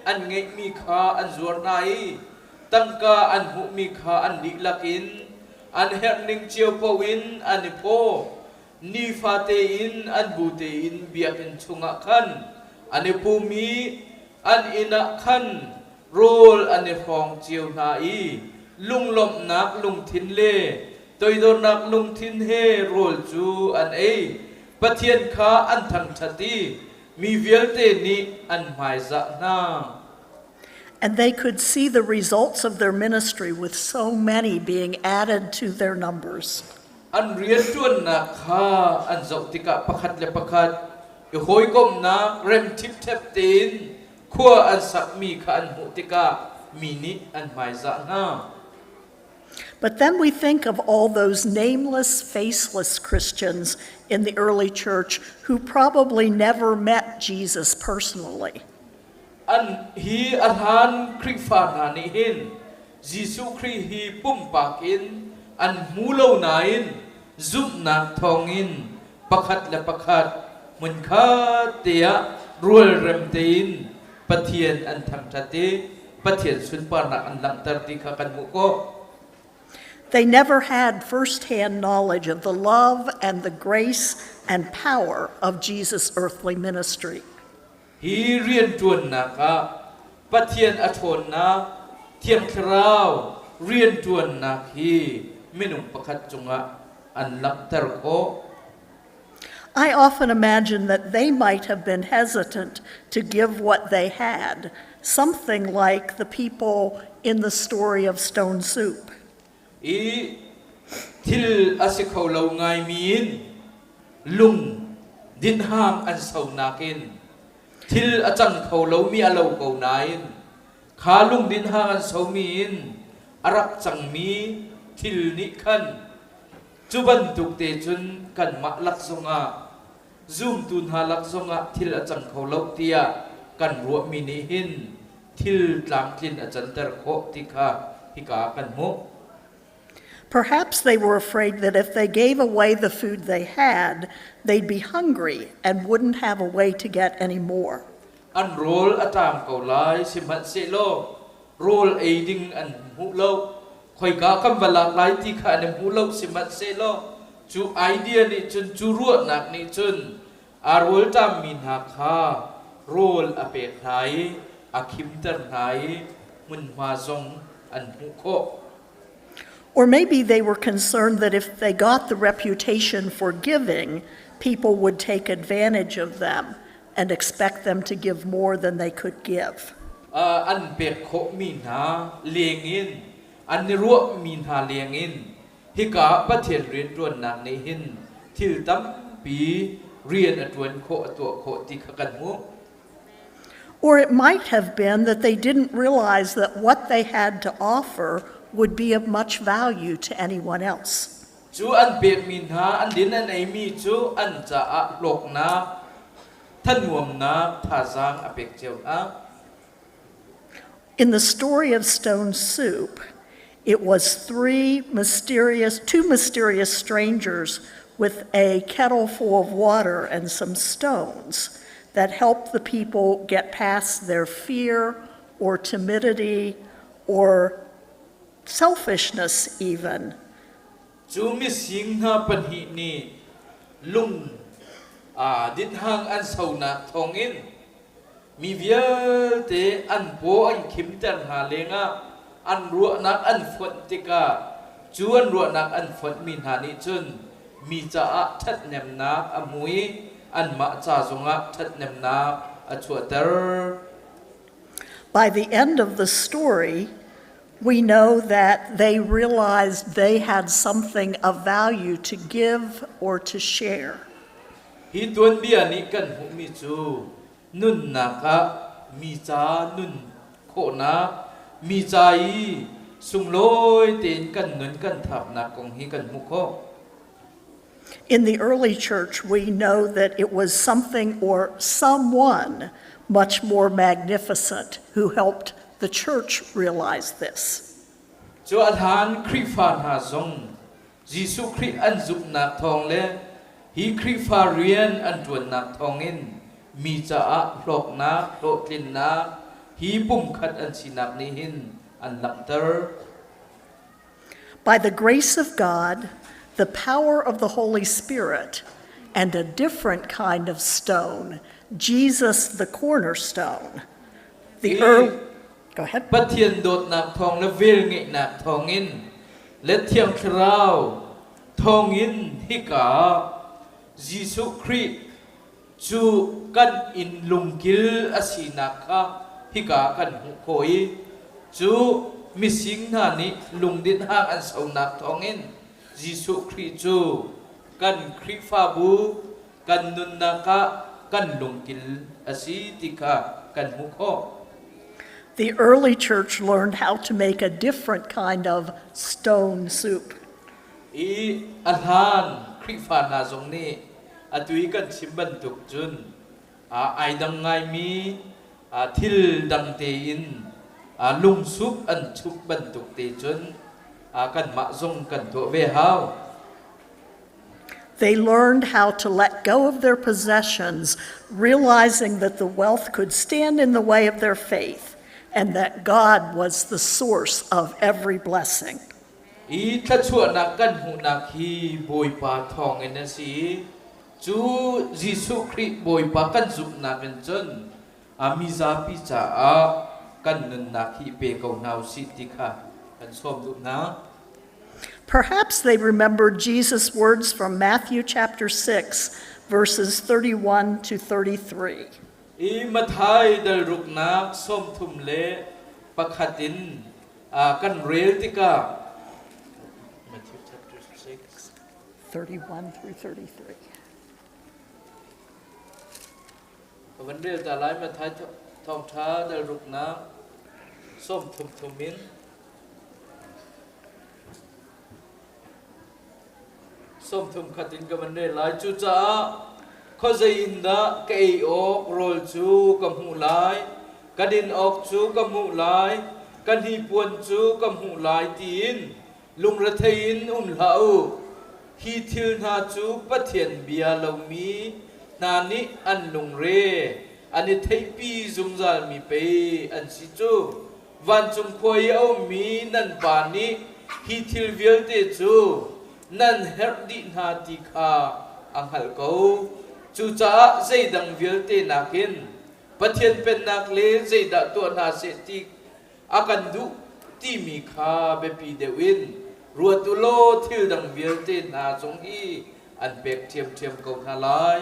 an ngeihmi kha an zuar hna i tangka an hmuhmi kha an dihlak in an herhning cio paoh in an i phaw. Nifate in an bu tein biakinn chungah khan an i pum i an inn ah khan rawl an i hrawng cio hna i lunglawmhnak lungthin le toidornak lungthin he rawl cu an ei. Pathian kha an thangṭhat i mi vialte nih an hmaizah hna. And they could see the results of their ministry with so many being added to their numbers. An rianṭuannak kha an zoh tikah pakhat le pakhat i hawikomhnak rem ṭhipṭhep tein khua an sakmi kha an hmuh tikah mi nih an hmaizah hna. But then we think of all those nameless, faceless Christians in the early church who probably never met Jesus personally. An hi a hlan Khrihfa hna nih hin Jesuh Khrih hi pumpak in an hmu lo nain zumhnak thawngin pakhat le pakhat hmunkhat te ah rualrem tein Pathian an thangṭhat i Pathian sunparnak an langhter ti kha kan hmuh khawh. They never had firsthand knowledge of the love and the grace and power of Jesus' earthly ministry. Hi rianṭuannak ah Pathian a ṭhawnnak Thiang Thlarau rianṭuannak hi minung pakhat cungah an langhter khawh. I often imagine that they might have been hesitant to give what they had, something like the people in the story of Stone Soup. I thil a si kho lo ngaimi in lung dinhang an sonak in thil a cang kho lomi a lo ko nain kha lung dinhang an somi in a rak cangmi thil nih khan cu bantuk te cun kanmah lak zongah, zumtu hna lak zongah thil a cang kho lo tiah kan ruahmi nih hin thil tlamtlin a canter khawh ti kha hika kan hmuh. Perhaps they were afraid that if they gave away the food they had, they'd be hungry and wouldn't have a way to get any more. An rawl a ṭam ko lai, sihmanhsehlaw rawl ei ding an hmuh lo. Khoika kan va lak lai ti kha an i hmu lo, sihmanhsehlaw cu idea nih cun, cu ruahnak nih cun a rawl ṭammi hna kha rawl a pek hna i a khimter hna i hmunhma zong an hmuh khawh. Or maybe they were concerned that if they got the reputation for giving, people would take advantage of them and expect them to give more than they could give. An pek khawhmi hna lengin, an i ruahmi hna lengin hika Pathian rianṭuannak nih hin thil tampi rian a ṭuan khawh, a tuah khawh ti kha kan hmuh. Or it might have been that they didn't realize that what they had to offer would be of much value to anyone else. Cu an pekmi hna, an din an eimi cu an caah hlawknak Thanuamnak thazaang a pek cio hna. In the story of Stone Soup, it was two mysterious strangers with a kettle full of water and some stones that helped the people get past their fear or timidity or selfishness even. Cu mising hna pahnih nih lung dinhang an sonak thawngin mi vialte an paw an khimter hna lengah an ruahnak an fonh tikah cu an ruahnak an fonhmi hna nih cun mi caah ṭhathnemnak a hmu i anmah ca zongah ṭhathnemnak a chuahter. By the end of the story, we know that they realized they had something of value to give or to share. Hi tuanbia nih kan hmuhmi cu nunnak ah mi ca nun khawhnak, mi ca i sunglawi tein kan nun kan thapnak kong hi kan hmuh khawh. In the early church, we know that it was something or someone much more magnificent who helped the church realize this. Cu a hlan Khrihfa hna zong Jesuh Khrih an zumhnak thawng le hi Khrihfa rian an ṭuannak thawngin mi caah hlawknak, hlawhtlinnak hi pumkhat an sinak nih hin an langhter. By the grace of God, the power of the Holy Spirit, and a different kind of stone, Jesus the cornerstone, the early Go ahead. Pathian dawtnak thawng le velngeihnak thawngin le Thiang Thlarau thawngin hika Jesuh Khrih cu kan inn lungkil a sinak kha hika kan hmuh khawh i cu mising hna nih lungdinh hang an sonak thawngin Jesuh Khrih cu kan Khrihfabu kan nunnak ah kan lungkil a si ti kha kan hmuh khawh. The early church learned how to make a different kind of stone soup. I a hlan Khrihfa hna zong nih atu i kan chim bantuk cun ai dang ngaimi thil dang tein lungsup an chup bantuk te cun kanmah zong kan tuah ve hau. They learned how to let go of their possessions, realizing that the wealth could stand in the way of their faith and that God was the source of every blessing. I thluachuahnak kan hmuhnak hi Bawipa thawngin a si. Cu Jesuh Khrih Bawipa kan zumhnak in cun a mizapi caah kan nunnak hi pe ko hna usih ti kha kan sawm duh hna. Perhaps they remembered Jesus' words from Matthew chapter 6, verses 31 to 33. I Matthai dal ruknak 31 in kan rel tikah, Matthew chapter 6 31 through 33. Ka van rel ta lai. Matthai thawngṭha dal ruknak 33 in 31 in ka van rel lai. Cucaah khuazei in dah ka ei awk rawl cu ka hmuh lai, ka din awk cu ka hmuh lai, ka hnipuan cu ka hmuh lai tiin lungrethei in um hlah u. Hi thil hna cu Pathian bia lomi hna nih an lungre an i theihpi zungzalmi pei an si cu. Vancung khua i a ummi nan Pa nih hi thil vialte cu nan herh dih hna ti kha a hngalh ko. Cucaah zeidang vialte nakin Pathian Pennak le zeidah tuah hna seh ti a kan duh timi kha biapi deuh in ruat u law thil dang vialte hna zong hi an pek ṭhiamṭhiam ko hna lai.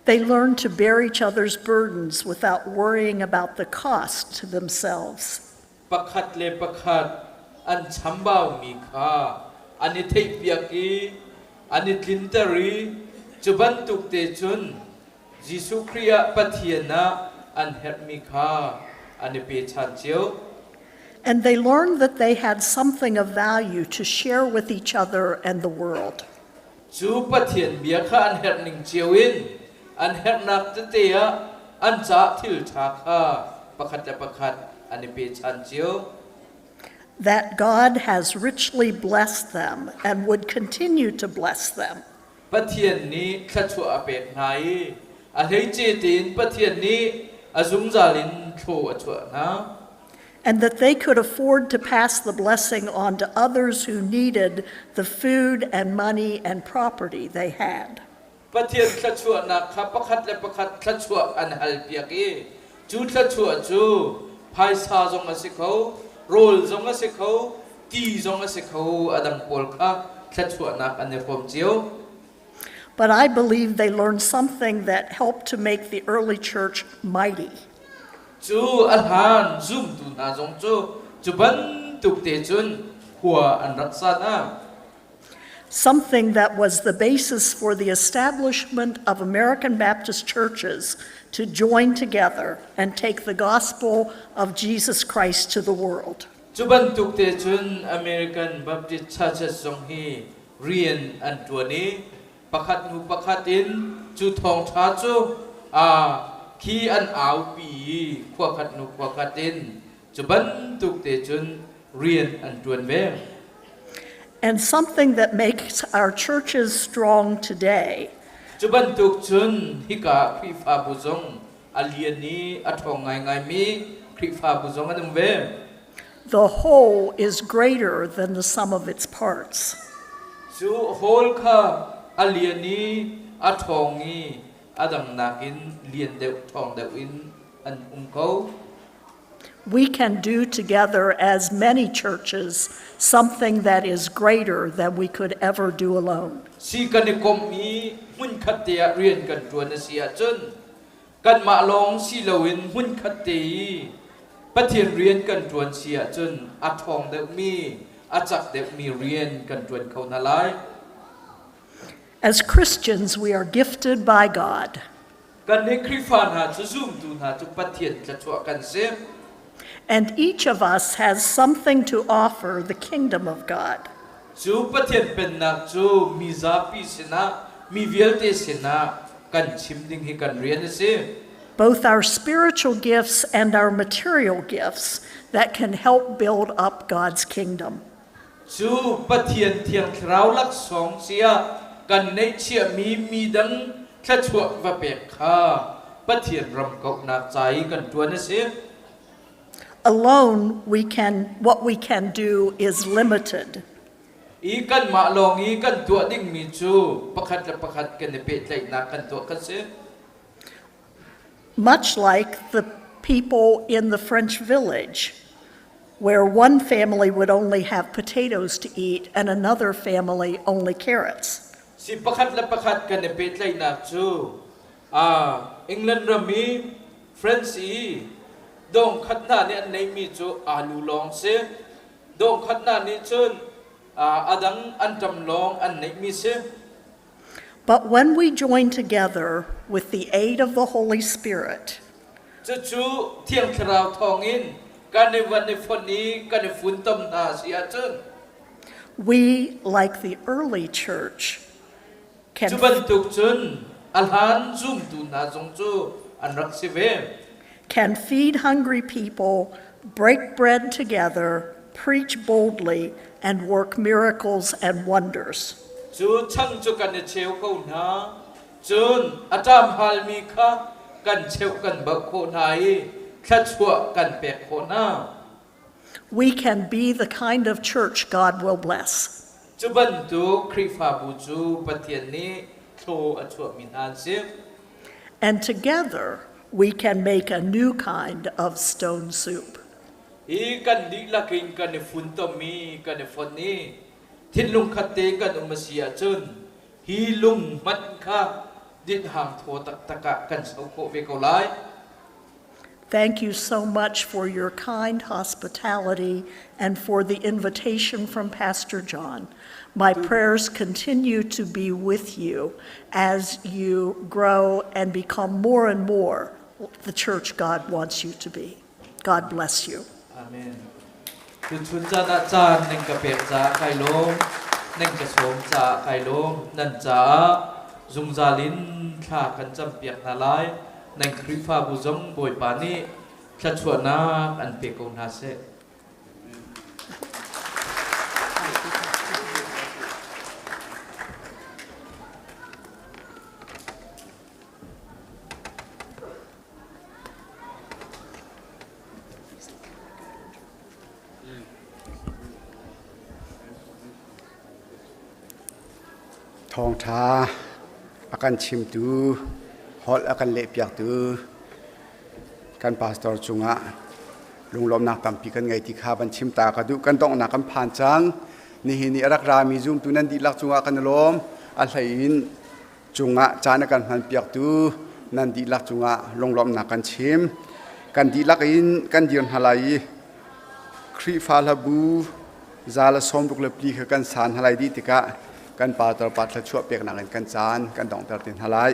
They learned to bear each other's burdens without worrying about the cost to themselves. Pakhat le pakhat an chambaumi kha an i theihpiak i an i tlinter i cu bantuk te cun Jesuh Khrih ah Pathian ah an herhmi kha an i pechan cio. And they learned that they had something of value to share with each other and the world. Cu Pathian bia kha an herh ning cio in. An herhnak tete ah an caah thil ṭha kha pakhat le pakhat an i pechan cio. That God has richly blessed them and would continue to bless them. Pathian nih thluachuah a pek hna i a hleice tein Pathian nih a zungzal in thlaw a chuah hna. And that they could afford to pass the blessing on to others who needed the food and money and property they had. Pathian thluachuahnak kha pakhat le pakhat thluachuah an halpiak i cu thluachuah cu phaisa zong a si kho, rawl zong a si kho, ti zong a si kho, a dang pawl kha thluachuahnak an i hrawm cio. But I believe they learned something that helped to make the early church mighty. Cu a hlan zumtu hna zong cu cu bantuk te cun khua an rak sa hna. Something that was the basis for the establishment of American Baptist churches to join together and take the gospel of Jesus Christ to the world. Cu bantuk te cun American Baptist Churches zong hi rian an ṭuan i pakhat hnu pakhat in cu thawngṭha cu a khi an aupi i khua khat hnu khua khat in cu bantuk te cun rian an ṭuan ve. And something that makes our churches strong today Cu bantuk cun hika Khrihfabu zong a lian i a ṭhawng ngaingaimi Khrihfabu zong an um ve. The whole is greater than the sum of its parts. Cu whole kha a lian i a ṭhawng i a dang nakin lian deuh ṭhawng deuh in an um ko. We can do together as many churches something that is greater than we could ever do alone. Si kan i komh i hmunkhat te ah rian kan ṭuan a si ahcun kanmah lawng si loin hmunkhat te i Pathian rian kan ṭuan si ahcun a ṭhawng deuhmi, a cak deuhmi rian kan ṭuan kho hna lai. As Christians, we are gifted by God. Kannih Khrihfa hna cu zumtu hna cu Pathian thluachuah kan si. And each of us has something to offer the kingdom of God. Cu Pathian pennak cu mi zapi sinah, mi vialte sinah kan chim ding hi kan rian a si. Both our spiritual gifts and our material gifts that can help build up God's kingdom. Cu Pathian Thiang Thlarau laksawng sia kan neihchiahmi mi dang thluachuah va pek kha Pathian ram kauhnak ca i kan ṭuan a si. Alone, we can, what we can do is limited. I kanmah lawng i kan tuah dingmi cu pakhat le pakhat kan i pehtlaihnak kan tuah kha si. Much like the people in the French village, where one family would only have potatoes to eat and another family only carrots. Si pakhat le pakhat kan i pehtlaihnak cu England ram i France i dong khat hna nih an neihmi cu alu lawng si. Dong khat hna nih cun a dang anṭam lawng an neihmi si. But when we join together with the aid of the Holy Spirit, Cucu Thiang Thlarau thawngin kan i van i fonh i kan i funtom hna si ahcun we, like the early church, can, cu bantuk cun a hlan zumtu hna zong cu an rak si ve. can feed hungry people, break bread together, preach boldly, and work miracles and wonders. Cu chang cu kan i cheu ko hna. Cun a ṭam halmi kha kan cheuh kan bauh khawh hna i thluachuah kan pek khawh hna. We can be the kind of church God will bless. Cu bantuk Khrihfabu cu Pathian nih thlaw a chuahmi hna an si. And together, we can make a new kind of stone soup. Hi kan dihlak in kan i funtom i kan i fonh i thinlung khat te kan um a si ahcun hi lung hmanh kha dinhang thaw taktak ah kan so khawh ve ko lai. Thank you so much for your kind hospitality and for the invitation from Pastor John. My prayers continue to be with you as you grow and become more and more the church God wants you to be. God bless you. Amen. Tuchun caan ah caan nan ka pek caah kai lawm. Nan ka sawm caah kai lawm. Nan caah Zungzal in thla kan campiak hna lai. Nan Khrihfabu zong Bawipa nih thluachuahnak an pe ko hna seh. Thawngṭha a kan chimtu, holh a kan lehpiaktu kan pastor cungah lunglawmhnak tampi kan ngei ti kha van chim ta ka duh. Kan donghnak kan phan cang. Nihin i a rak rami zumtu nan dihlak cungah kan i lawm. A hlei in cungah caan a kan hmanpiaktu nan dihlak cungah lunglawmhnak kan chim. Kan dihlak in kan dir hna lai i Khrihfa hlabu za le sawmruk le pli kha kan san hna lai dih tikah kan pastor pa thluachuah peknak in kan caan kan donghter te hna lai.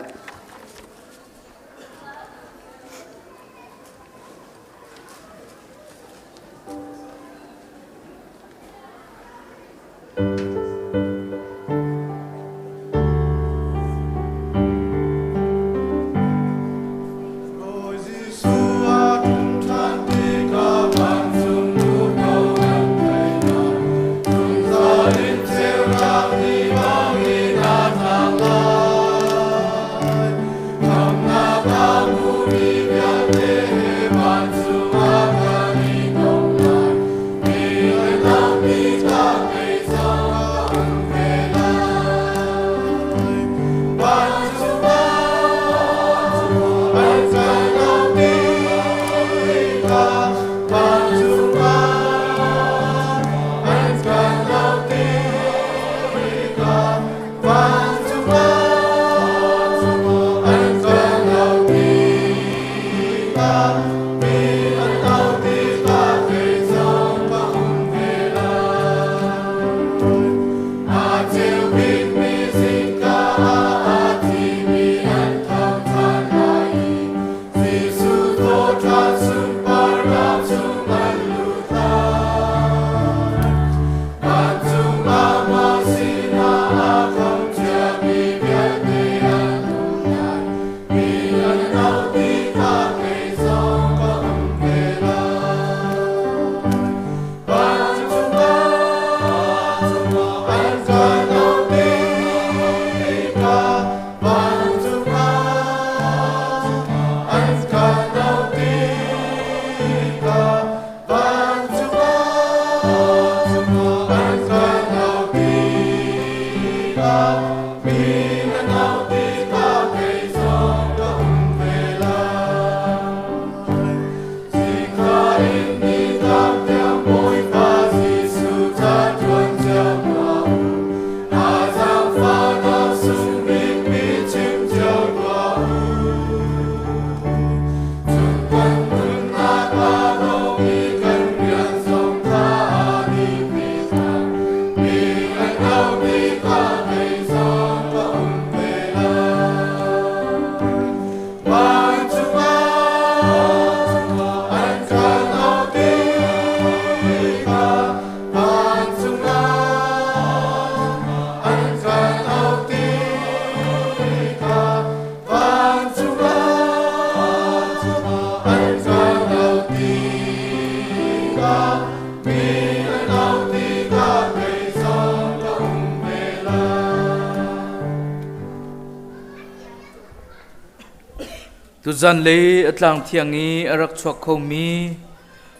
Tuzan le a tlang thiang i a rak chuak khomi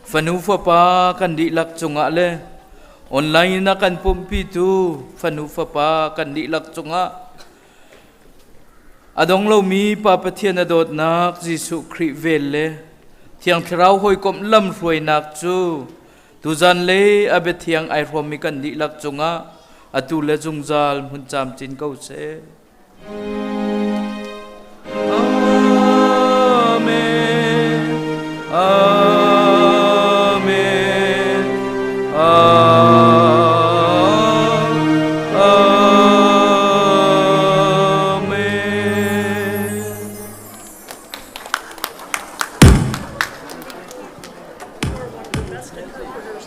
fanu fapa kan dihlak cungah le online in a kan pumhpitu fanu fapa kan dihlak cungah a dong lomi Pa Pathian a dawtnak Jesuh Khrih vel le Thiang Thlarau hawikomh lamhruainak cu tuzan le a biathiang ai hrawmmi kan dihlak cungah atu le zungzal hmun camcin ko seh. Amen. Amen.